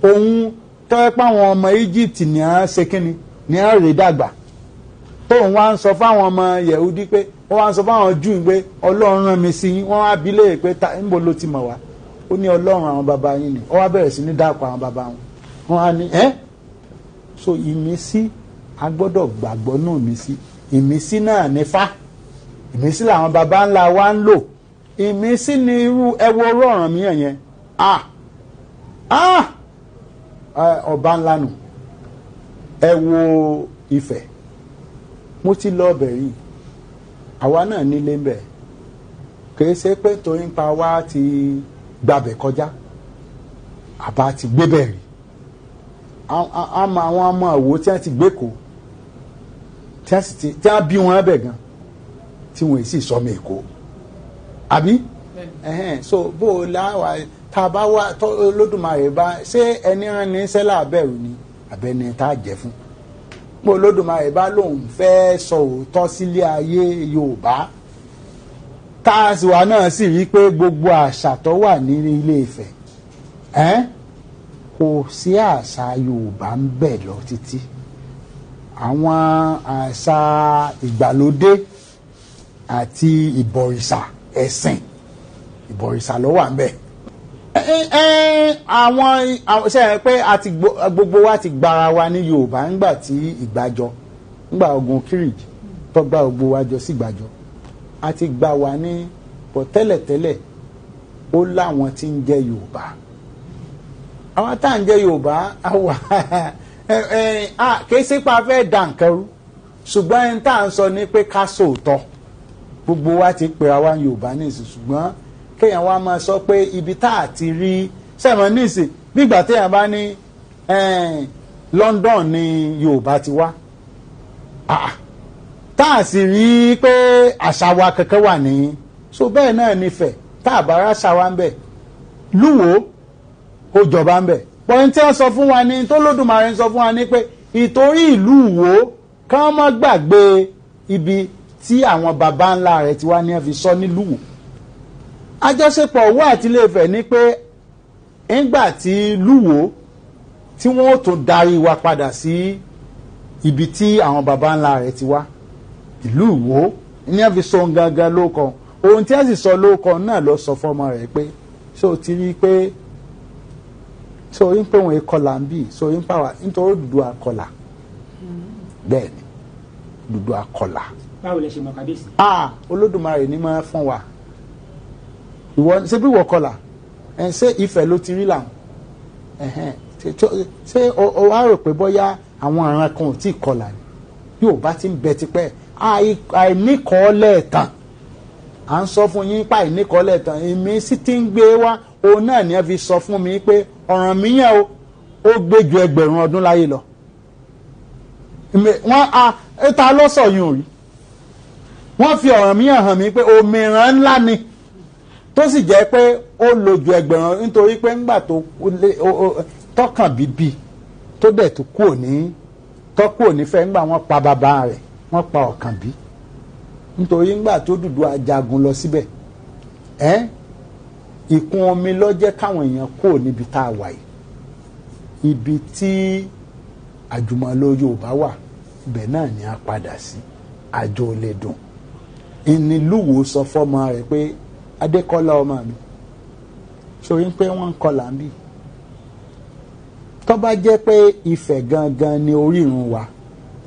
òun tọ́wẹ́ pé àwọn ọmọ Egypt ní à ń ṣe kínni ní à ń rè dàgbà, tóun wá ń sọ fáwọn ọmọ Yẹ̀húdí pé wọ́n wá ń sọ fáwọn Júù pé Ọlọ́run rán mi sí yín. Wọ́n wá bi léèrè pé níbo ló ti mọ̀ wá? Ó ní Ọlọ́run àwọn bàbá yín ni. Ó wá bẹ̀rẹ̀ sí ní dáàpọ̀ àwọn bàbá wọn. Wọ́n á ní ẹ́. So ìmísí, a gbọ́dọ̀ gbàgbọ́ náà ìmísí. Ìmísí náà ní fá, ìmísí làwọn baba ńlá wa ń lò. Ìmísí ni irú ẹwọ orú Ọ̀rànmíyàn yẹn. Ọba ńlá nù. Ẹ wo Ifẹ̀, mo ti lọ ọbẹ̀ yìí, àwa náà nílé ń bẹ̀. Kìí ṣe pé torí ń pa wá ti gbàbẹ̀ kọjá, àbá ti gbé bẹ̀ rí. Àmọ́ àwọn ọmọ òwò tí wọ́n ti gbé kó, tí wọ́n bí wọn bẹ̀ gan, tí wọ́n sì sọmọ Èkó, àbí? So bó o láwa tá a bá wá Olódùmarè bá ṣé ẹni rán ní sẹ́lá bẹ̀rù ni àbẹ́ni tá a jẹ́ fún. Bó Olódùmarè bá lóun fẹ́ sọ òótọ́ sílé ayé Yorùbá, tá a sì wà náà sì rí pé gbogbo àṣà tó wà ní Ilé Ifẹ̀, kò sí àṣà Yorùbá ń bẹ lọ títí. Àwọn àṣà ìgbàlódé àti ìbọ̀rìṣà, ẹ̀sìn ìbọ̀rìṣà ló wà ń bẹ. Àwọn ṣe é pé àti gbogbo wa ti gbára wa ní Yorùbá ńgbà tí ìgbàjọ, ńgbà ogun Kírìjì tó gbá gbogbo wa jọ sí ìgbàjọ, a ti gbà wá ní bọ̀ tẹ́lẹ̀tẹ́lẹ̀. Ó láwọn tí ń jẹ́ Yorùbá. Àwọn tá à ń jẹ́ Yorùbá àwa kìí ṣe pé a fẹ́ dà nǹkan rú, ṣùgbọ́n ẹni tá à ń sọ ni pé ká sòótọ́. Gbogbo wa ti pera wa Yorùbá nísìn, ṣùgbọ́n kéèyàn wa máa sọ pé ibi tá a ti rí sẹ́wọ̀n nísìn, nígbà téèyàn bá ní London ni Yorùbá ti wá, tá a sì rí pé àṣà wa kankan wà ní. So bẹ́ẹ̀ náà nífẹ̀ẹ́ tá a bá ráṣà wa ń bẹ̀, Lúwo ó jọba ń bẹ̀. Pọ̀n tí wọ́n sọ fún wa ní tó Lódùmarè ń sọ fún wa ní pé ìtorí ìlú Ìwó ká má gbàgbé ibi tí àwọn baba ńlá rẹ̀ ti wá ní ẹ fi sọ nílùú Ìwó. Àjọṣepọ̀ Ọ̀wọ̀ àti Ilé Ifẹ̀ ní pé ńgbà tí Lúwo tí wọ́n ó tún darí wa padà sí ibi tí àwọn baba ńlá rẹ̀ ti wá, ìlú Ìwó ní ẹ fi sọ gangan lóko. Ohun tí ẹ sì sọ lóko náà lọ sọ fọmọ rẹ̀ pé ṣé o ti rí i pé so ń pè wọ́n ìkọlà ń bì, so ń pàwà nítorí Odùduwà kọlà. Bẹ́ẹ̀ ni Odùduwà kọlà. Báwo lẹ ṣe mọ̀ kábíyèsí? Olódùmarè ní máa fún wa. Ìwọ ṣé bí ìwọ kọlà, ṣé Ifẹ̀ ló ti rí làwọn? Ṣé o wá rò pé bóyá àwọn àrùn kan ò tí ì kọlà ni? Yóò bá ti ń bẹ tipẹ́. Àìníkọ́ọ́lẹ̀ tán à ń sọ fún yín pa àìníkọ́ọ́lẹ̀ tán, èmi sì ti ń gbé wá. Òun náà ni ẹ fi sọ fún mi pé Ọ̀rànmíyàn ó gbé ju ẹgbẹ̀rún ọdún láyé lọ. Wọ́n a ta ló sọ yín ò rí? Wọ́n fi Ọ̀rànmíyàn hàn mí pé òmìrán ńlá ni, tó sì jẹ́ pé ó lò ju ẹgbẹ̀rún, nítorí pé ńgbà tó tọkàn bíbí tó dẹ̀ tó kúrò ní tọ́kù ò ní fẹ́ ńgbà wọ́n pa bàbá rẹ̀, wọ́n pa Ọ̀kànbí, nítorí ńgbà tó Odùduwà jagun lọ síbẹ̀ ẹ́ Ìkún omi ló jẹ́ káwọn èèyàn kúrò níbi tá a wà yìí. Ibi tí àjùmọ̀lò Yorùbá wà, ibẹ̀ náà ni a padà sí. Àjò lè dùn. Ìnílùwò sọ fọ́mọ rẹ̀ pé Adékọ́lá ọmọ mi, sórí pé wọ́n ń kọlà ń bì. Tó bá jẹ́ pé Ifẹ̀ gangan ni orírun wa,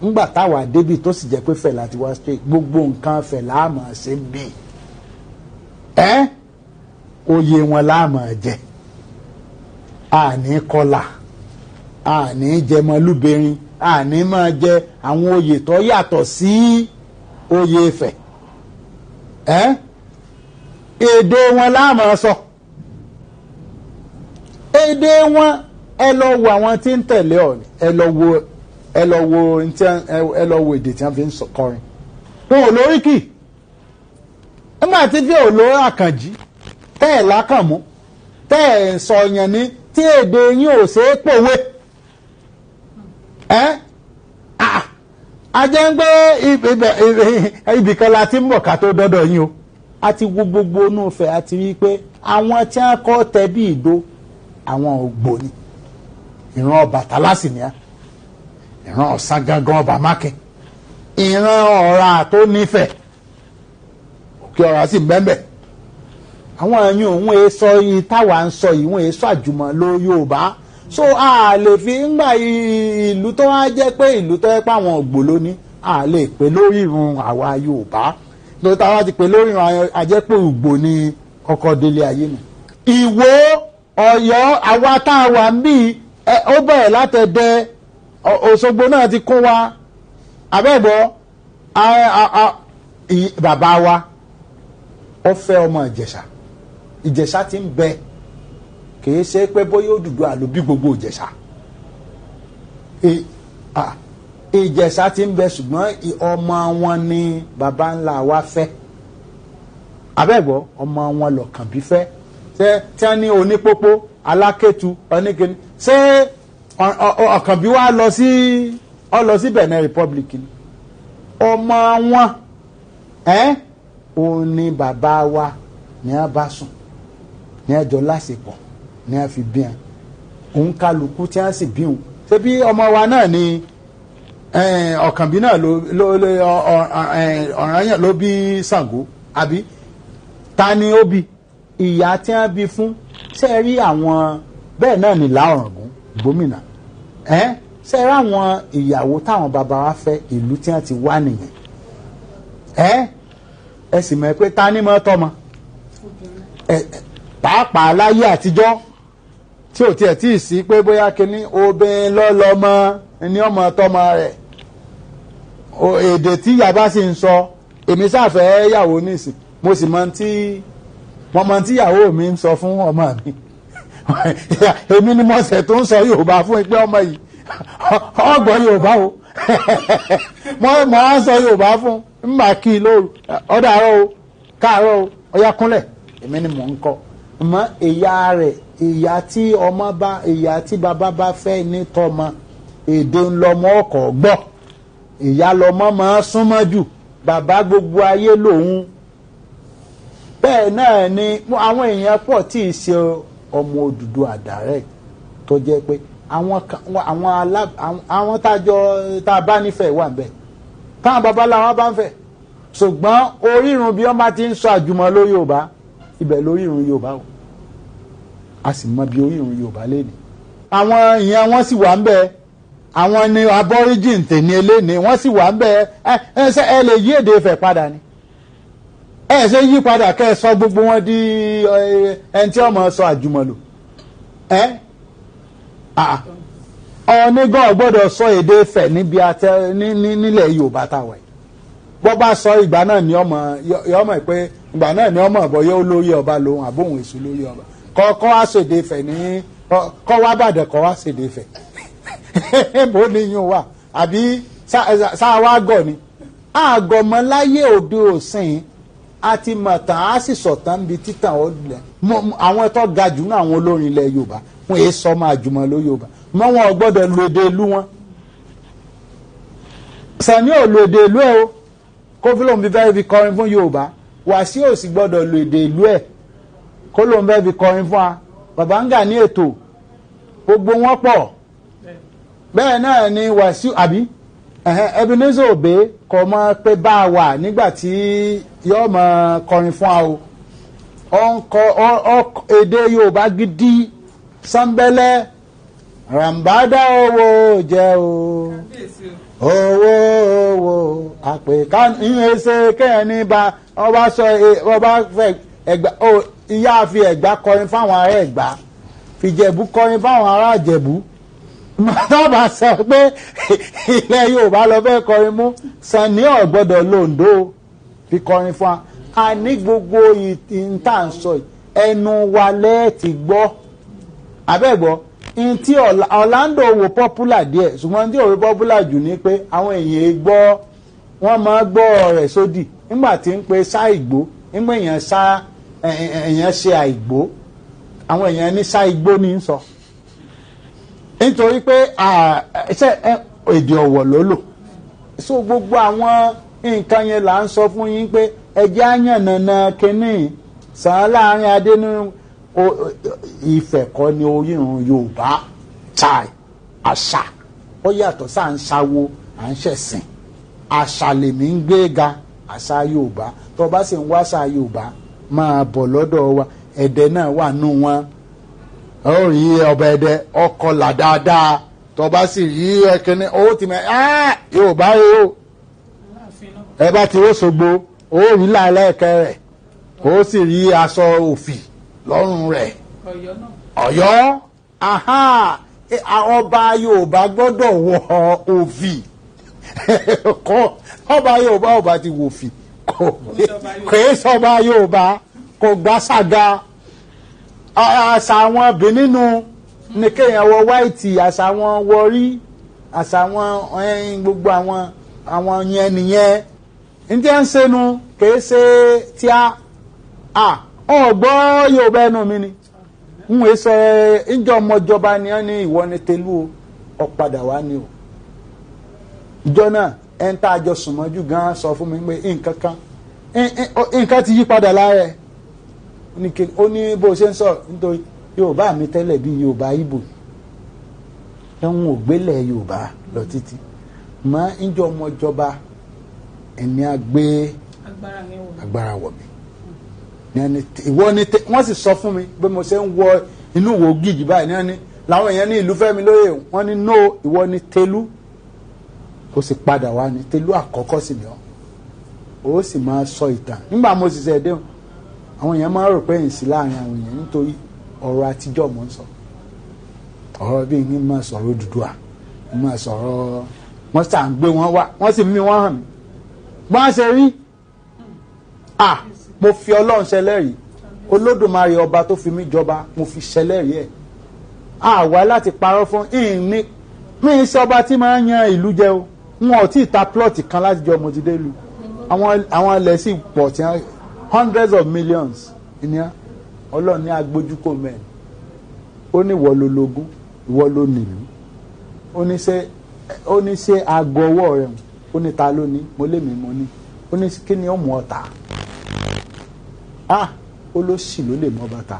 ńgbà táwa débi tó sì jẹ́ pé Ifẹ̀ láti wá straight, gbogbo nǹkan Ifẹ̀ la máa ṣe ń bì. Ẹ́ oyè wọn la máa jẹ, àní kọlà, àní jẹmọlúbẹrin, àní máa jẹ àwọn oyè tó yàtọ̀ sí oyè Ifẹ̀. Ẹ́ èdè wọn la máa sọ, èdè wọn. Ẹ lọ wo àwọn tí ń tẹ̀lé Ọọ̀ni, ẹ lọ wo ẹ lọ wo ẹ lọ wo èdè tí wọ́n fi ń kọrin. Wọn ò lóríkì nígbà tí bí òlò Àkànjí tẹ́ ẹ̀ lákànmú tẹ́ ẹ̀ sọ̀yàn ní tí èdè yín ò ṣeé pòwe. Ẹ́ a jẹ́ ń gbé ibìkan la ti ń bọ̀ ká tó dọ́dọ̀ yín o. A ti wo gbogbo inú Ifẹ̀, a ti rí i pé àwọn tí wọ́n kọ́ tẹ bí ìdó, àwọn Ògbò ni. Ìran Ọbàtálá sì ni á, ìran Ọ̀sán gangan ọba Mákin, ìran Ọ̀rà tó nífẹ̀ẹ́ Òkè Ọ̀rà sì bẹ́ẹ̀. Àwọn ẹ̀yìn òun èé sọ yìí táwa ń sọ yìí, wọ́n èé sọ àjùmọ̀lò Yorùbá. So a lè fi ńgbà ìlú tó wá jẹ́ pé ìlú tó yẹ pé àwọn Ògbò ló ní, a lè pè lórí irun àwa Yorùbá. Lórí táwa ti pè lórí irun ajẹ́ pé Ògbò ni kọ́kọ́ délé ayé nù. Ìwó, Ọ̀yọ́, àwa tá a wà ń bí, ó bẹ̀rẹ̀ látẹ̀dẹ̀ Òṣogbo náà ti kún wa. Abẹ́gbọ́ bàbá wa ó fẹ́ ọmọ Ìjẹ̀ṣà. Ìjẹ̀ṣà ti ń bẹ, kìí ṣe pé bóyá Odùduwà ló bí gbogbo Ìjẹ̀ṣà. Ìjẹ̀ṣà ti ń bẹ, ṣùgbọ́n ọmọ wọn ni baba ńlá wa fẹ́. Abẹ́gbọ́ ọmọ wọn lọ̀kànbí fẹ́. Ṣé tí wọ́n ní onípópó alákẹ́tu oníkẹ́ni, ṣé Ọ̀kànbí wa lọ sí ọ lọ sí Benin Republic ni? Ọmọ wọn òun ni bàbá wa ní a bá sùn, ní a jọ láṣepọ̀, ní a fi bí wọn. Òun kálukú tí a sì bí wọn, ṣé bí ọmọ wa náà ni Ọ̀kànbí náà ló Ọ̀rànyàn ló bí Ṣàngó, àbí ta ni ó bí ìyá tí a bí fún? Ṣe rí àwọn bẹ́ẹ̀ náà ní Láọ̀ràngún gómìnà. Ṣe rí àwọn ìyàwó táwọn bàbá wa fẹ́, ìlú tí wọ́n ti wá nìyẹn. Ẹ sì mọ̀ pé ta ni mọ́ tọ́mọ pàápàá láyé àtijọ́ tí ò tiẹ̀ tí ì sí pé bóyá kínní obìnrin lọ́lọ́mọ ni ọmọ tọ́mọ rẹ̀. Èdè tí ìyá bá sì ń sọ, èmi sáfẹ́ yàwó nísìn, mo sì mọ tí mo mọ tí ìyàwó mi ń sọ fún ọmọ mi. Èmi ni mo ṣẹ̀ tó ń sọ Yorùbá fún pé ọmọ yìí ọgbọ́n Yorùbá o. Mo á sọ Yorùbá fún n máa kí i lóru, ọ̀dà àárọ̀ o, káàárọ̀ o, ọ̀yá kúnlẹ̀, èmi ni mò ń kọ́. Mọ ìyá rẹ̀, ìyá tí ọmọ bá, ìyá tí bàbá bá fẹ́ ní tọmọ, èdè ńlọmọ ọkọ̀ gbọ́. Ìyá lọmọ máa súnmọ́ jù, bàbá gbogbo ayé lòun. Bẹ́ẹ̀ náà ni àwọn èèyàn pọ̀ tí ì ṣe ọmọ Odùduwà direct, tó jẹ́ pé àwọn tájọ tá a bá nífẹ̀ẹ́ wà ń bẹ̀, táwọn babaláwa bá ń fẹ́. Ṣùgbọ́n orírun bí wọ́n bá ti ń sọ àjùmọ̀lò Yorùbá, ibẹ̀ lórírun Yorùbá o. A sì mọ bí orírun Yorùbá léni. Àwọn ìyẹn wọ́n sì wà ń bẹ̀, àwọn ni aborigine tèmi eléni, wọ́n sì wà ń bẹ̀. Ẹ ẹ ẹ lè yí èdè Ifẹ̀ padà ni? Ẹ ṣe yí padà kẹ́ ẹ sọ gbogbo wọn di ẹni tí ọmọ sọ àjùmọ̀lò. Ẹ Ọ̀ọ́ni gan gbọ́dọ̀ sọ èdè Ifẹ̀ níbi àtẹ nílẹ̀ Yorùbá táwa yìí. Bọ́ bá sọ, ìgbà náà ni ọmọ yọmọ pé ìgbà náà ni ọmọ ọ̀bọ yóò lórí ọba lòun àbóhùn èso lórí ọba kọ́ wá sèdè Ifẹ̀ ní kọ́ wá bàdàn, kọ́ wá sèdè Ifẹ̀ bó ní yún wà, àbí sáà wá gọ̀ ni àgọ̀mọ́ láyé òde òsìn. A ti mọ̀ tán, a sì sọ̀tàn níbi títàn ó lẹ̀. Àwọn tó ga jù náà, àwọn olórin ilẹ̀ Yorùbá, wọn èé sọ máa jùmọ̀ ló Yorùbá mọ́, wọn ò gbọ́dọ̀ lo èdè ìlú wọn. Sàní ò lo èdè ìlú ẹ o, kó fi lóun fi fẹ́ fi kọrin fún Yorùbá. Wàsíù ò sì gbọ́dọ̀ lo èdè ìlú ẹ̀. Kó ló ń fẹ́ fi kọrin fún wa. Bàbá ń gà ní ètò gbogbo wọn pọ̀. Bẹ́ẹ̀ náà ni Wàsíù àbí Ebenezer Obey kò mọ̀ pé bá a wà nígbà tí yóò mọ̀ kọrin fún wa o. Ó ń kọ èdè Yorùbá gidi sanbẹ́lẹ́ ràǹbádà owó jẹ́ o, owó owó àpè ìyẹn ṣe kéèyàn ní bá ọba sọ ọba fẹ́ ẹgbà ìyá fi Ẹ̀gbá kọrin fáwọn ará Ẹ̀gbá, fìjẹ̀bú kọrin fáwọn ará Ìjẹ̀bú. Mọ́tàbà sọ pé ilẹ̀ Yorùbá lọ fẹ́ kọrin mú Sunny ò gbọ́dọ̀ lòǹdó fi kọrin fún wa. A ní gbogbo ìta ń sọ ẹnu wa lẹ́ẹ̀tì gbọ́ abẹ́gbọ́ ntí Orlando wò popular díẹ̀, ṣùgbọ́n tí òwe popular jù ní pé àwọn èèyàn gbọ́, wọ́n máa gbọ́ rẹ̀ sódì nígbà tí ń pe sá ìgbó, nígbà èèyàn sá èèyàn ṣe àìgbó, àwọn èèyàn ní sá igbó ní sọ, nítorí pé èdè ọ̀wọ̀ ló lò. So gbogbo àwọn nǹkan yẹn là ń sọ fún yín pé ẹjẹ́ àyànnànà kínní sàn láàrin adé nínú Ifẹ̀ kọ́ ni orírun Yorùbá chai àṣà ó yàtọ̀ sáà ń ṣàwo à ń ṣẹ̀sìn. Àṣà lèmi ń gbé ga, àṣà Yorùbá. Tó bá sì ń wá àṣà Yorùbá máa bọ̀ lọ́dọ̀ wa. Ẹ̀dẹ náà wà nù wọn, ó rí ọba Ẹdẹ ọkọlà dáadáa. Tó bá sì rí ẹkẹni ó ti mẹ Yorùbá rẹ o. Ẹ bá ti Òṣogbo ó rí làálẹ̀kẹ́ rẹ̀, ó sì rí aṣọ òfì lọ́rùn rẹ̀. Ọ̀yọ́ ọba Yorùbá gbọ́dọ̀ wọ òfì. Ọba Yorùbá ọba ti wò òfì kò é sọba Yorùbá, kò gbá sàga. Àṣà àwọn Benin ní kéèyàn wọ wáìtì, àṣà àwọn wọrí, àṣà àwọn gbogbo àwọn yẹn nìyẹn. Ní tí wọ́n ń sẹ́nu kìí ṣe tí a ọ̀gbọ́ Yorùbá ẹnu mi ni n ò sọ ìjọ ọmọjọba ni wọ́n ní ìwọ ni Tẹ̀lú o, ọ̀padà wá ni o. Ìjọ náà ẹn tá a jọ sùnmọ́jú gan sọ fún mi pé nǹkan kan nǹkan ti yí padà lára ẹ̀. Ó ní bó ṣe ń sọ̀rọ̀ nítorí Yorùbá mi tẹ́lẹ̀ bí Yorùbá Ìgbò ẹ̀hún ògbélẹ̀ Yorùbá lọ títí mọ́ ìjọ ọmọjọba ẹni a gbé agbára wọ̀ mí ìwọ ni wọ́n sì sọ fún mi bí mo ṣe ń wọ inú wo gíjì báyìí ní ẹni làwọn èèyàn ní ìlú Fẹ́mi lóye wọ́n ní no ìwọ ni Tẹ̀lú. Ó sì padà wá ní Tẹ̀lú àkọ́kọ́ sì ni ọ́, ó sì máa sọ ìtàn. Nígbà mo sì ṣe dé àwọn èèyàn máa ń rò pé ìsìn láàrin àwọn èèyàn nítorí ọ̀rọ̀ àtijọ́ mo ń sọ ọ̀rọ̀ bíi ní máa sọ̀rọ̀ Odùduwà, máa sọ̀rọ̀ wọ́n sà ń gbé wọn wá, wọ́n sì mí wọ́n hàn mí bọ́n ṣe rí. Mo fi Ọlọ́run ṣẹlẹ́rìí, Olódùmarè ọba tó fi mí jọba mo fi ṣẹlẹ́rìí ẹ̀. Àwa láti parọ́ fún ìní mi ń ṣe ọba tí máa ń yan ìlú jẹ o. Wọn ò tí ì ta plọ̀tì kan láti jọ mo ti dé lu. Àwọn ilẹ̀ sì pọ̀ tí wọ́n hundreds of millions ìníyà. Ọlọ́run ní agbójúkò mẹ́rin. Ó ní ìwọ ló lógún, ìwọ ló nílùú. Ó ní ṣe aago ọwọ́ rẹ̀, ó ní ta ló ní, mo lé mi mo ní. Ó ní kí ni ó mú ọ ta? Ó ló sì ló lè mọ bàtà.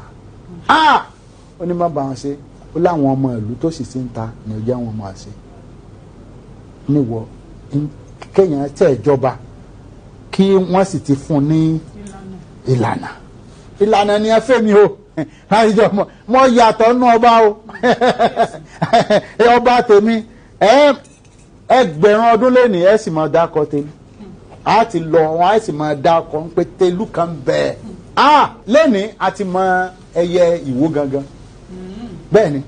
Ó ní má bá wọn ṣe. Ó láwọn ọmọ ìlú tó sì ti ń ta ni ó jẹ́ wọn máa ṣe. Níwọ kéèyàn tẹ̀ ìjọba kí wọ́n sì ti fún ní ìlànà. Ìlànà ni ẹ fẹ́ mi o. Láti jọ mọ yàtọ̀ nù ọba o. Ọba tèmi ẹgbẹ̀rún ọdún lẹ́nìí ẹ sì máa dákọ tèmi. A ti lọ wọn a sì máa dákọ ń pé Tẹ̀lú kan bẹ́ẹ̀. Lẹ́nìí a ti mọ ẹyẹ ìwó gangan. Bẹ́ẹ̀ ni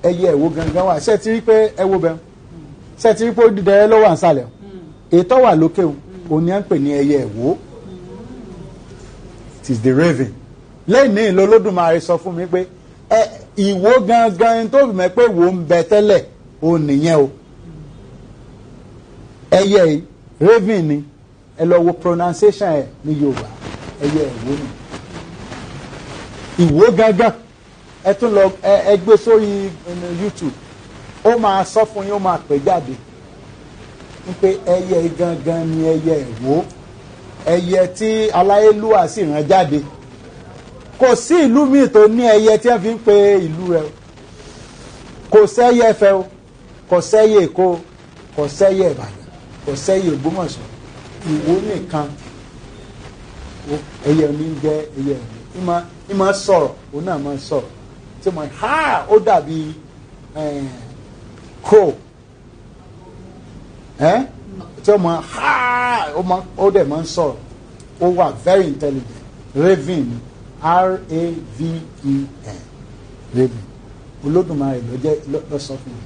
ẹyẹ ìwó gangan wà. Ṣé ti rí pé ẹ wo bẹ́ẹ̀? Ṣé ti rí pé ó dídẹ ló wà nísàlẹ̀? Ètò wà lókè òun ni à ń pè ní ẹyẹ ìwó. It is the raven. Lẹ́nìí lolódùmarè sọ fún mi pé ìwó gangan tó fi mọ̀ pé ìwó ń bẹ tẹ́lẹ̀ òun nìyẹn o. Ẹyẹ raven ni. Ẹ lọ wo pronunciation ẹ ní Yorùbá, ẹyẹ ìwó ni. Ìwó gangan ẹ tún lọ ẹ gbé sórí YouTube, ó máa sọ fún yín, ó máa pè jáde wípé ẹyẹ gangan ni ẹyẹ ìwó, ẹyẹ tí aláyélúwà sì rán jáde Kò sí ìlú míì tó ní ẹyẹ tí wọ́n fi ń pe ìlú rẹ̀ o. Kò sẹ́yẹ Ifẹ̀ o, kò sẹ́yẹ Èkó o, kò sẹ́yẹ Ìbàdàn, kò sẹ́yẹ Ògbómọ̀ṣọ́. Ìwó nìkan ẹyẹ ní ń jẹ́ ẹyẹ ìwó. Ìmọ̀ sọ̀rọ̀, òun náà máa sọ̀rọ̀ tí mo ha ó dàbí crow tí ó máa ha ó dẹ̀ máa ń sọ̀rọ̀. Ó wà very intelligent. Raven, R-A-V-E-N, raven. Olódùmarè ló jẹ́ ló sọ fún mi.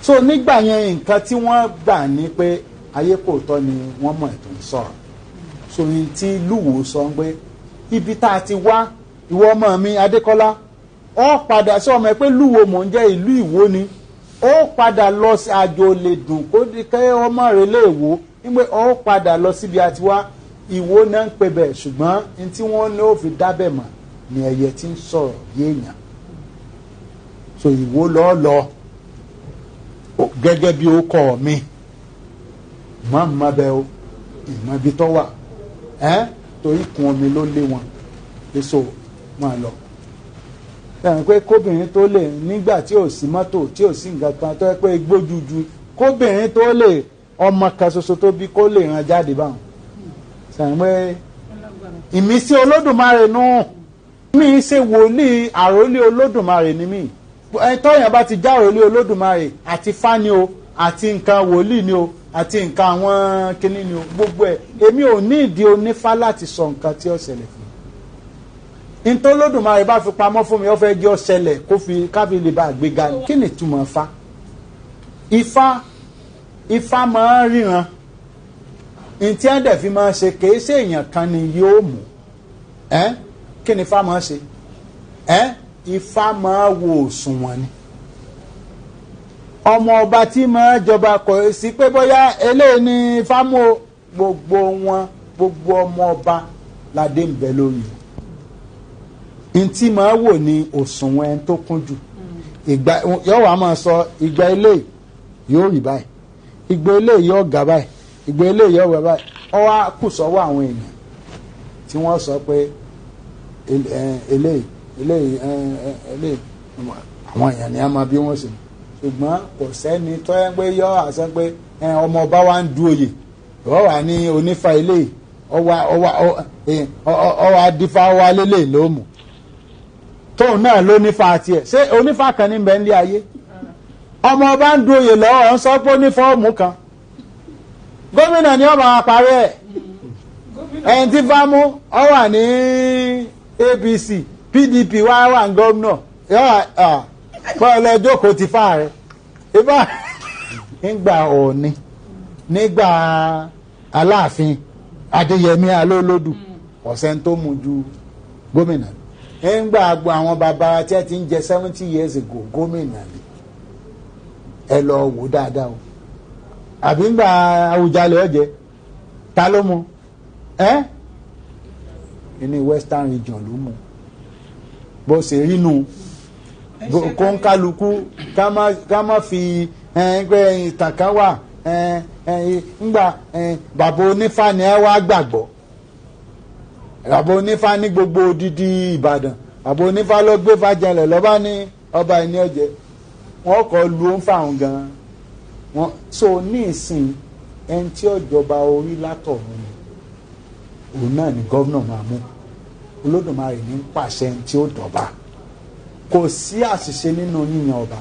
So nígbà yẹn, nǹkan tí wọ́n gbà ní pé ayé kò tọ́ ni wọ́n mọ̀ ètò ń sọ̀rọ̀. So ní tí Lúwo sọ pé ibi tá a ti wá, ìwọ ọmọ mi Adékọ́lá, ó padà sí ọmọ ẹ pé Lúwo mò ń jẹ́, ìlú Ìwó ni. Ó padà lọ sí àjò lè dùn kó kẹ́ ọmọ rẹ̀ lè wò wípé ó padà lọ síbi àti wá. Ìwó náà ń pè bẹ́ẹ̀, ṣùgbọ́n ní tí wọ́n ní ó fi dábẹ̀ mọ̀ ni ẹyẹ tí ń sọ̀rọ̀ bí èèyàn. So Ìwó lọ́ọ́ lọ gẹ́gẹ́ bí ó kọ́ mi mọ̀ mọ́ bẹ́ẹ̀ o, ìmọ̀ ibi tó wà ẹ́, torí kun omi ló lé wọn èso máa lọ. Ẹ̀rìn pé kóbìnrin tó lè nígbà tí ò sí mọ́tò, tí ò sí nǹkan kan, tó yẹ pé gbójúju, kóbìnrin tó lè ọmọ kan ṣoṣo tó bí kó lè ràn jáde báwọn. Sẹ̀rìn pé ìmísí Olódùmarè nù mí ṣe wòlíì, àròlé Olódùmarè ni mí. Ẹni tọ́yàn bá ti já àròlé Olódùmarè, àti fani o, àti nǹkan wòlíì ni o, àti nǹkan àwọn kinní ni o, gbogbo ẹ̀, èmi ò ní ìdí onífá láti sọ nǹkan tí ó ṣẹlẹ̀ fún mi. Ntọ́ Olódùmarè bá fi pamọ́ fún mi, ó fẹ́ jẹ́ ó ṣẹlẹ̀ kó fi káfí lè bá àgbéga. Kí ni ìtumọ̀ Ifá? Ifá máa ń ríran. Ntí ẹ̀ dẹ̀ fi máa ṣe kìí ṣe èèyàn kan ni yóò mú ẹ́. Kí ni Ifá máa ṣe ẹ́? Ifá máa wo òṣùwọ̀n ni. Ọmọ ọba tí máa jọba kò sí pé bóyá eléyìí ni Ifá mú o. Gbogbo wọn, gbogbo ọmọ ọba ládé ń bẹ lórí wọn. Ntí máa wò ní òṣùwọ̀n ẹni tó kún jù. Ìgbà yóò wá máa sọ ìgbà eléyìí yóò rí báyìí, ìgbà eléyìí yóò ga báyìí, ìgbà eléyìí yóò wá báyìí. Ó wá kù sọ́wọ́ àwọn èèyàn tí wọ́n sọ pé eléyìí eléyìí eléyìí, àwọn èèyàn ni a máa bí wọ́n sì. Ṣùgbọ́n kò sẹ́ni tó yẹ pé yọ àṣẹ pé ọmọ ọba wa ń du oyè, ìwọ wà ní onífà eléyìí, ọwọ́ adífá wa lélẹ̀ ló mú tóun náà ló nífà tiẹ̀. Ṣé onífà kan ní bẹ́ẹ̀ ní ayé? Ọmọ ọba ń du oyè lọ́wọ́, ń sọ pé onífà ọ̀mù kan, gómìnà ni ọmọ àparí ẹ̀. Ẹni tí fámú ọ wà ní APC, PDP wá wà ní gómìnà, kọ́ ẹ lọ jókòó ti fà rẹ̀. Ibà nígbà Ọọ̀ni, nígbà Aláàfin Adéyẹmí Alólódù, ọ̀sẹ̀ tó mú ju gómìnà. Nígbà gbọ́ àwọn bàbá tí ẹ ti ń jẹ 70 years ago, gómìnà ni. Ẹ lọ wò dáadáa o. Àbí ńgbà Àwùjalẹ̀ ọ̀jẹ̀ ta ló mú ẹ? Ní Western Region ló mú. Bó ṣe rí nu, kó ń kálukú ká má fi pé ìtàn kan wà ńgbà bàbá onífá ni ẹ wá gbàgbọ́. Bàbá onífá ní gbogbo odidi Ìbàdàn, bàbá onífá ló gbé fàjẹlẹ̀ lọ́ba ní ọba ẹni ọ̀jẹ̀ wọn kọ́ lu ó ń fà wọn gan wọn. So ní ìsìn, ẹni tí ọjọba orí látọ̀run ni òun náà ni gómìnà máa mú. Olódùmarè ní pàṣẹ ẹni tí ó dọ̀ba. Kò sí àṣìṣe nínú yíyan ọba.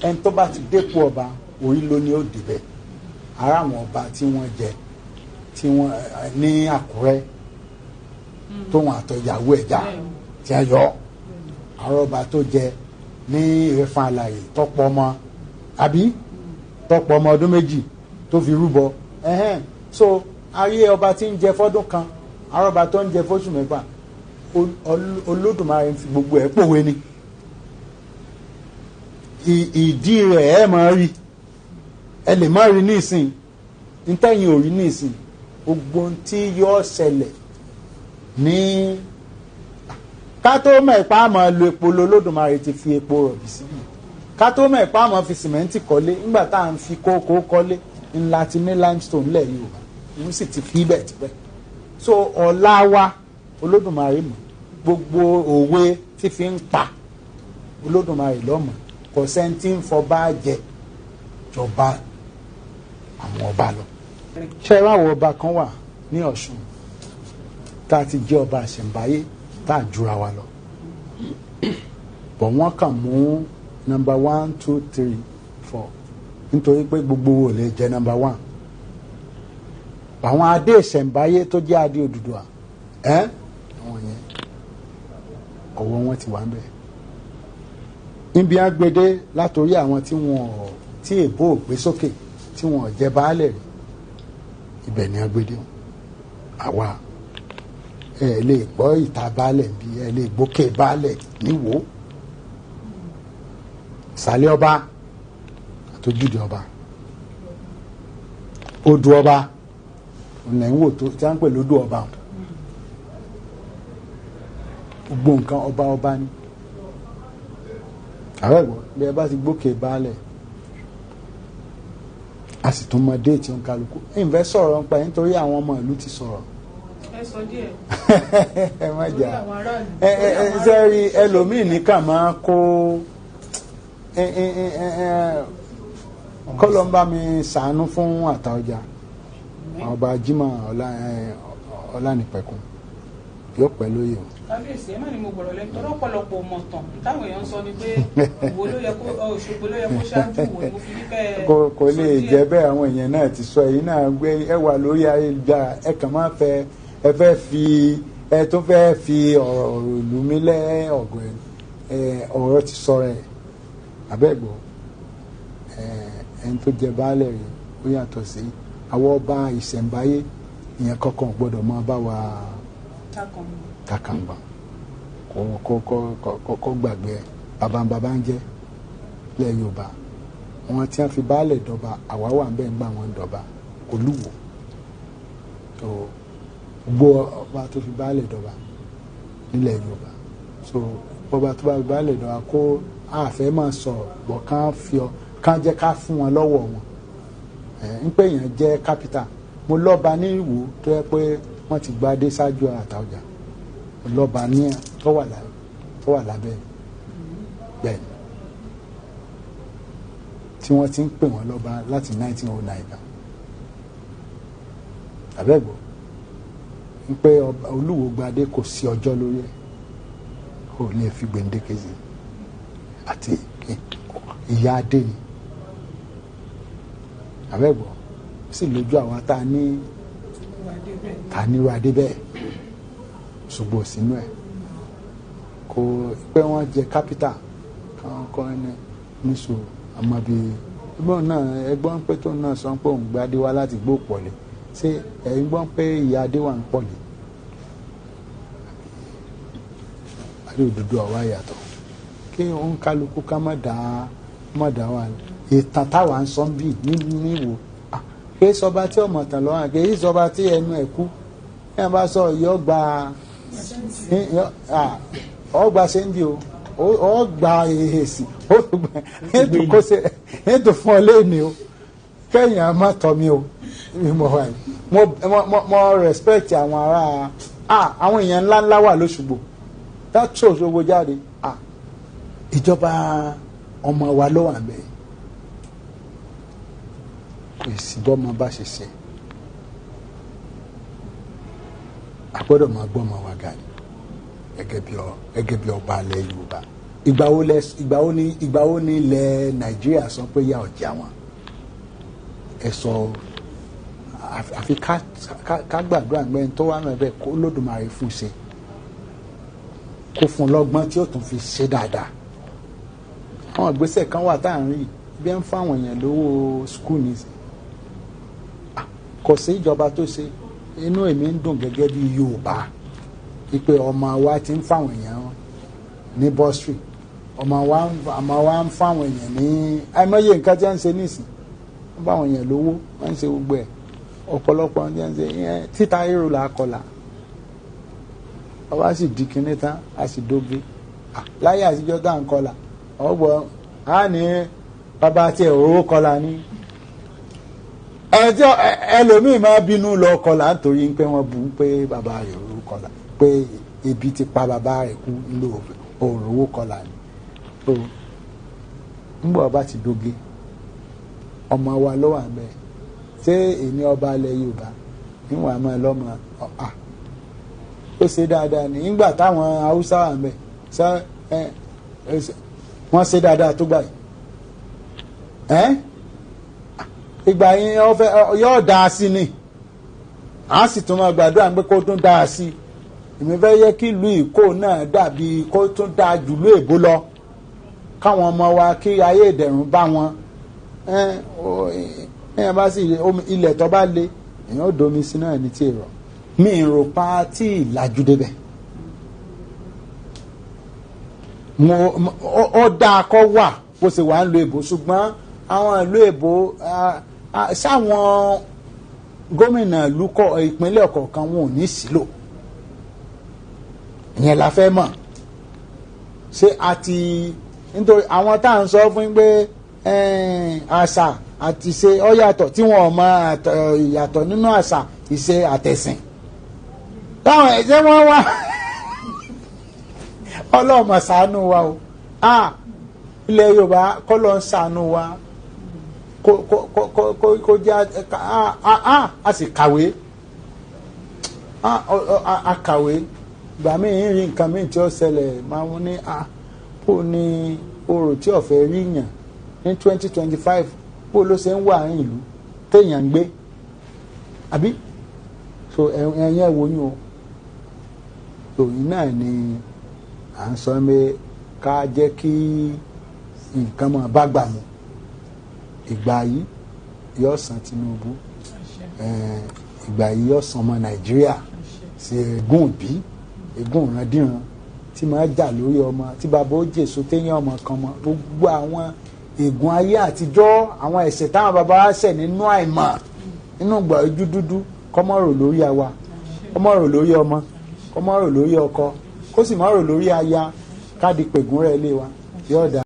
Ẹni tó bá ti dépò ọba, orí ló ní ó débẹ̀. Ara àwọn ọba tí wọ́n jẹ, tí wọ́n ní Àkúrẹ́, tóun àtọ̀yàwó ẹ̀já tí a yọ, àrò ọba tó jẹ ní Ìrẹ̀fọn Àlàyé, tọpọ ọmọ, àbí tọpọ ọmọ ọdún 2 tó fi rúbọ. So ayé ọba tí ń jẹ fọ́dún kan, àrò ọba tó ń jẹ fóṣù 6, Olódùmarè fi gbogbo ẹ̀ pòwe ni. Ìdí rẹ̀ ẹ máa rí, ẹ lè má rí nísìn, ntẹ́yìn ò rí nísìn. Gbogbo tí yóò ṣẹlẹ̀ ní ká tó mọ̀ ipá máa lo epo, lolódùmarè ti fi epo rọ̀bì síbi. Ká tó mọ̀ ipá máa fi sìmẹ́ǹtì kọ́lé, nígbà tá à ń fi kókó kọ́lé ńlá ti ní limestone lẹ̀ Yorùbá, òun sì ti fi bẹ́ẹ̀ tipẹ́. So ọ̀la wa Olódùmarè mọ̀. Gbogbo òwe tí fi ń pa Olódùmarè lọ́mọ, kò sẹ́ni tí ń fọba jẹ jọba àwọn ọba lọ. Ṣé ẹ wáwo, ọba kan wà ní Ọ̀ṣun tá a ti jẹ́ ọba àṣẹ̀ǹbáyé tá a jura wa lọ, bọ̀ wọ́n kàn mú number one, two, three, four, nítorí pé gbogbo wo lè jẹ́ number one. Àwọn adé ìṣẹ̀ǹbáyé tó jẹ́ adé Odùduwà, ẹ́ àwọn yẹn, ọwọ́ wọn ti wà ń bẹ̀ níbi àgbèdè látòrí àwọn tí wọn ò tí èbó ò gbé sókè, tí wọn ò jẹ baálẹ̀ rí, ibẹ̀ ni àgbèdè wọn. Àwa ẹ lè gbọ́ ìta baálẹ̀ bí ẹ lè gbókè baálẹ̀ níwò, ìsàlẹ̀ ọba àtòjúde ọba, odò ọba ọ̀nà ìwò tó tí a ń pè lódò ọba, gbogbo nǹkan ọba ọba ni. Àwọn ẹ̀gbọ́n bí ẹ bá ti gbókè baálẹ̀, a sì tún mọ déètì òǹkàlùkù. Ìfẹ́ sọ̀rọ̀ nípa ẹ̀ nítorí àwọn ọmọ ìlú ti sọ̀rọ̀. Ẹ sọ díẹ̀. Ẹ má torí jà àwọn aráàlú. Ẹ ẹ ẹ sẹ́rí, ẹlòmíì nìkan máa kó ẹ ẹ ẹ ẹ ẹ kọ́lọ́ ń bá mi sàánú fún Àtaọ́jà, ọba Jimoh ọlá ẹ Ọlánìpẹ̀kun yóò pẹ́ lóye o. Kábíyèsí, ẹ má ní mo gbọ̀rọ̀ lẹ́nu tọ́rọ̀. Ọ̀pọ̀lọpọ̀ mọ̀tàn táwọn èèyàn ń sọ ni pé Ìwó ló yẹ kó, Òṣogbo ló yẹ kó ṣáájú Ìwó ni mo fi ní kẹ́ ẹ Kò sọ lè díẹ̀. Jẹ́ bẹ́ẹ̀. Àwọn èèyàn náà ti sọ èyí náà gbé ẹ wà lórí ayélujára, ẹ kàn máa fẹ́ ẹ fẹ́ fi ẹ tó fẹ́ fi ọ̀rọ̀ ìlú mi lẹ́ ọ̀gọ̀ ẹ ọ̀rọ̀ ti sọ̀rọ̀ ẹ̀ abẹ́gbọ́ ẹ. Ẹni tó jẹ baálẹ̀ rẹ̀ ó yàtọ̀ sí àwọn ọba ìṣẹ̀ǹbáyé. Ìyẹn kankan ò gbọ́dọ̀ máa bá wa Takàn. Takàngbà kó gbàgbé ẹ. Bàbá ń bàbá ń jẹ́ lẹ́ Yorùbá, wọn tí wọn fi baálẹ̀ dọba, àwa wà ń bẹ́ẹ̀ ń gbà wọn dọba. Olúwo tó gbọ́ ọba tó fi baálẹ̀ dọba nílẹ̀ Yorùbá, so ọba tó bá fi baálẹ̀ dọba kó àfẹ́ máa sọ̀rọ̀ bọ̀, kán fi ọ kán jẹ́ ká fún wọn lọ́wọ́ wọn. Ẹ̀ ń pè yàn jẹ́ capital. Mo lọ́ba ní Ìwó tó yẹ pé wọ́n ti gba dé ṣáájú Àtaọ́jà. Mo lọ́ba ní tó wà lábẹ́, tó wà lábẹ́ bẹ́ẹ̀ ni tí wọ́n ti ń pè wọ́n lọ́ba láti 1909 gan àbẹ́gbọ́ ń pé ọba Olúwo gbadé, kò sí ọjọ́ lórí ẹ̀, kò lè fi gbèǹdéke sí àti ìyá adé ni àbẹ́gbọ́ sì lójú àwa tá a ní Ìwà dé bẹ́ẹ̀. Ta nírú adé bẹ́ẹ̀, ṣùgbọ́n sínú ẹ̀ kò pé wọ́n jẹ kápítà kan kọ́ ẹni níṣòro. Àmọ́ bí ẹgbọ́n náà, ẹgbọ́n pé tóun náà sọ pé òun gbé adé wá láti gbó pọ̀lẹ̀, ṣé ẹ̀yin gbọ́n pé ìyá adé wà ń pọ̀lẹ̀? Adé òdodo àwa yàtọ̀ kí òun kálukú ká má dá wà ìtàn táwa ń sọ bí níwò. Kí sọba tí ọmọ tàn lọ́wọ́, kí sọba tí ẹnu ẹ̀ kú ẹ̀ bá sọ yọ gba ọgbà sẹ́ńdì o, ọgbà èsì ètò fún ọ lẹ́ni o, kẹ́yìn á má tọ́ mi o. Mo wà yìí, mo respect àwọn ará, àwọn èèyàn ńláńlá wà lóṣùgbò that's Òṣogbo jáde. Ìjọba ọmọ wa ló wà bẹ́ẹ̀, kò sí bọ́mọ bá ṣe ṣe, a gbọ́dọ̀ máa gbọ́mọ wa ga ni gẹ́gẹ́ bí ọba ilẹ̀ Yorùbá. Ìgbà wo ni ilẹ̀ Nàìjíríà sọ pé yà ọ̀jà wọn? Ẹ sọ. Àfi ká gbàdúrà gbẹ́ni tó wà mẹ́fẹ́ kó Olódùmarè fún ṣe, kó fún lọ́gbọ́n tí ó tún fi ṣe dáadáa. Àwọn ìgbésẹ̀ kan wà tá à ń rí bí ẹ ń fáwọn èèyàn lówó school ní kò sí ìjọba tó ṣe. Inú èmi ń dùn gẹ́gẹ́ bí Yorùbá wípé ọmọ wa ti ń fáwọn èèyàn ní bursary, ọmọ wa ń fáwọn èèyàn ní àìmọye nǹkan tí wọ́n ń ṣe nísìn, wọ́n bá àwọn èèyàn lówó, wọ́n ń ṣe gbogbo ẹ̀, ọ̀pọ̀lọpọ̀ ń ṣe ìyẹn títa ríro là á kọlà. Ọba sì di kinní tán, a sì dóge. Láyé àtijọ́ tá à ń kọlà, ọgbọ á ní bàbá tiẹ̀ owó kọlà ní ẹjọ́ ẹlòmíì máa bínú lọ kọlà nítorí pé wọ́n bu pé bàbá rẹ̀ owó kọlà, pé Ebi ti pa bàbá rẹ̀ kú nílò òrówó kọlà ni. So ńgbà ọba ti doge, ọmọ wa ló wà bẹ́ẹ̀. Ṣé èmi ọba ilẹ̀ Yorùbá níwọ̀n àmọ́ ẹ lọ́mọ ọ̀hà ó ṣe dáadáa ní ìgbà táwọn Haúsá wà bẹ́ẹ̀ ṣe ẹ wọ́n ṣe dáadáa tó gbà yìí ẹ́ ìgbà yẹn ó fẹ́ yóò dáa sí ni, à sì tún máa gbàdúrà pé kó tún dáa sí. Èmi fẹ́ yẹ kí ìlú Ìkó náà dàbí kó tún dáa jù lú èbó lọ, káwọn ọmọ wa kí ayé ìdẹ̀rùn bá wọn. Ẹ̀yàn bá sì ilẹ̀ tó bá le èèyàn ó domi sí náà ní tí èrò mi rò pa tí ìlàjú débẹ̀. Ó dáa kọ́ wà bó ṣe wà ń lo èbó, ṣùgbọ́n àwọn ìlú èbó sáwọn gómìnà ìlú ìpínlẹ̀ kọ̀ọ̀kan wọn ò ní sílò. Ìyẹn la fẹ́ mọ̀. Ṣé àti nítorí àwọn tá à ń sọ fún pé àṣà àti ìṣe ó yàtọ̀, tí wọn ò mọ ìyàtọ̀ nínú àṣà, ìṣe àtẹ̀sìn táwọn ẹ̀jẹ̀ wọn wá. Ọlọ́mọ ṣàánú wa o. Ilẹ̀ Yorùbá kọ́ ló ń ṣàánú wa, kó jẹ́ a sì kàwé, a kàwé. Ìgbà míì ń rí nǹkan míì tí ó ṣẹlẹ̀ máa ń ní kó ní orò tí ọ̀fẹ́ rí yàn ní 2025, bó ló ṣe ń wà ní ìlú téèyàn ń gbé àbí. So ẹ̀yìn ẹ̀ wòyún o. Òyìn náà ni à ń sọ pé ká jẹ́ kí nǹkan máa bá gbà mu. Ìgbà yìí yóò san Tinubu, ìgbà yìí yóò san ọmọ Nàìjíríà sí ègún òbí, ègún ìrandíran tí máa jà lórí ọmọ, tí bàbá ó jèso téèyàn ọmọ kan mọ. Gbogbo àwọn ègún ayé àtijọ́, àwọn ẹ̀ṣẹ̀ táwọn bàbá wa ṣẹ̀ nínú àìmọ̀, nínú ìgbà ojú dúdú, kọ́mọ́rò lórí àwa, kọ́mọ́rò lórí ọmọ, kọ́mọ́rò lórí ọkọ, kó sì mọ́rò lórí aya, káàdì pègún rẹ̀ lé wa yóò dá.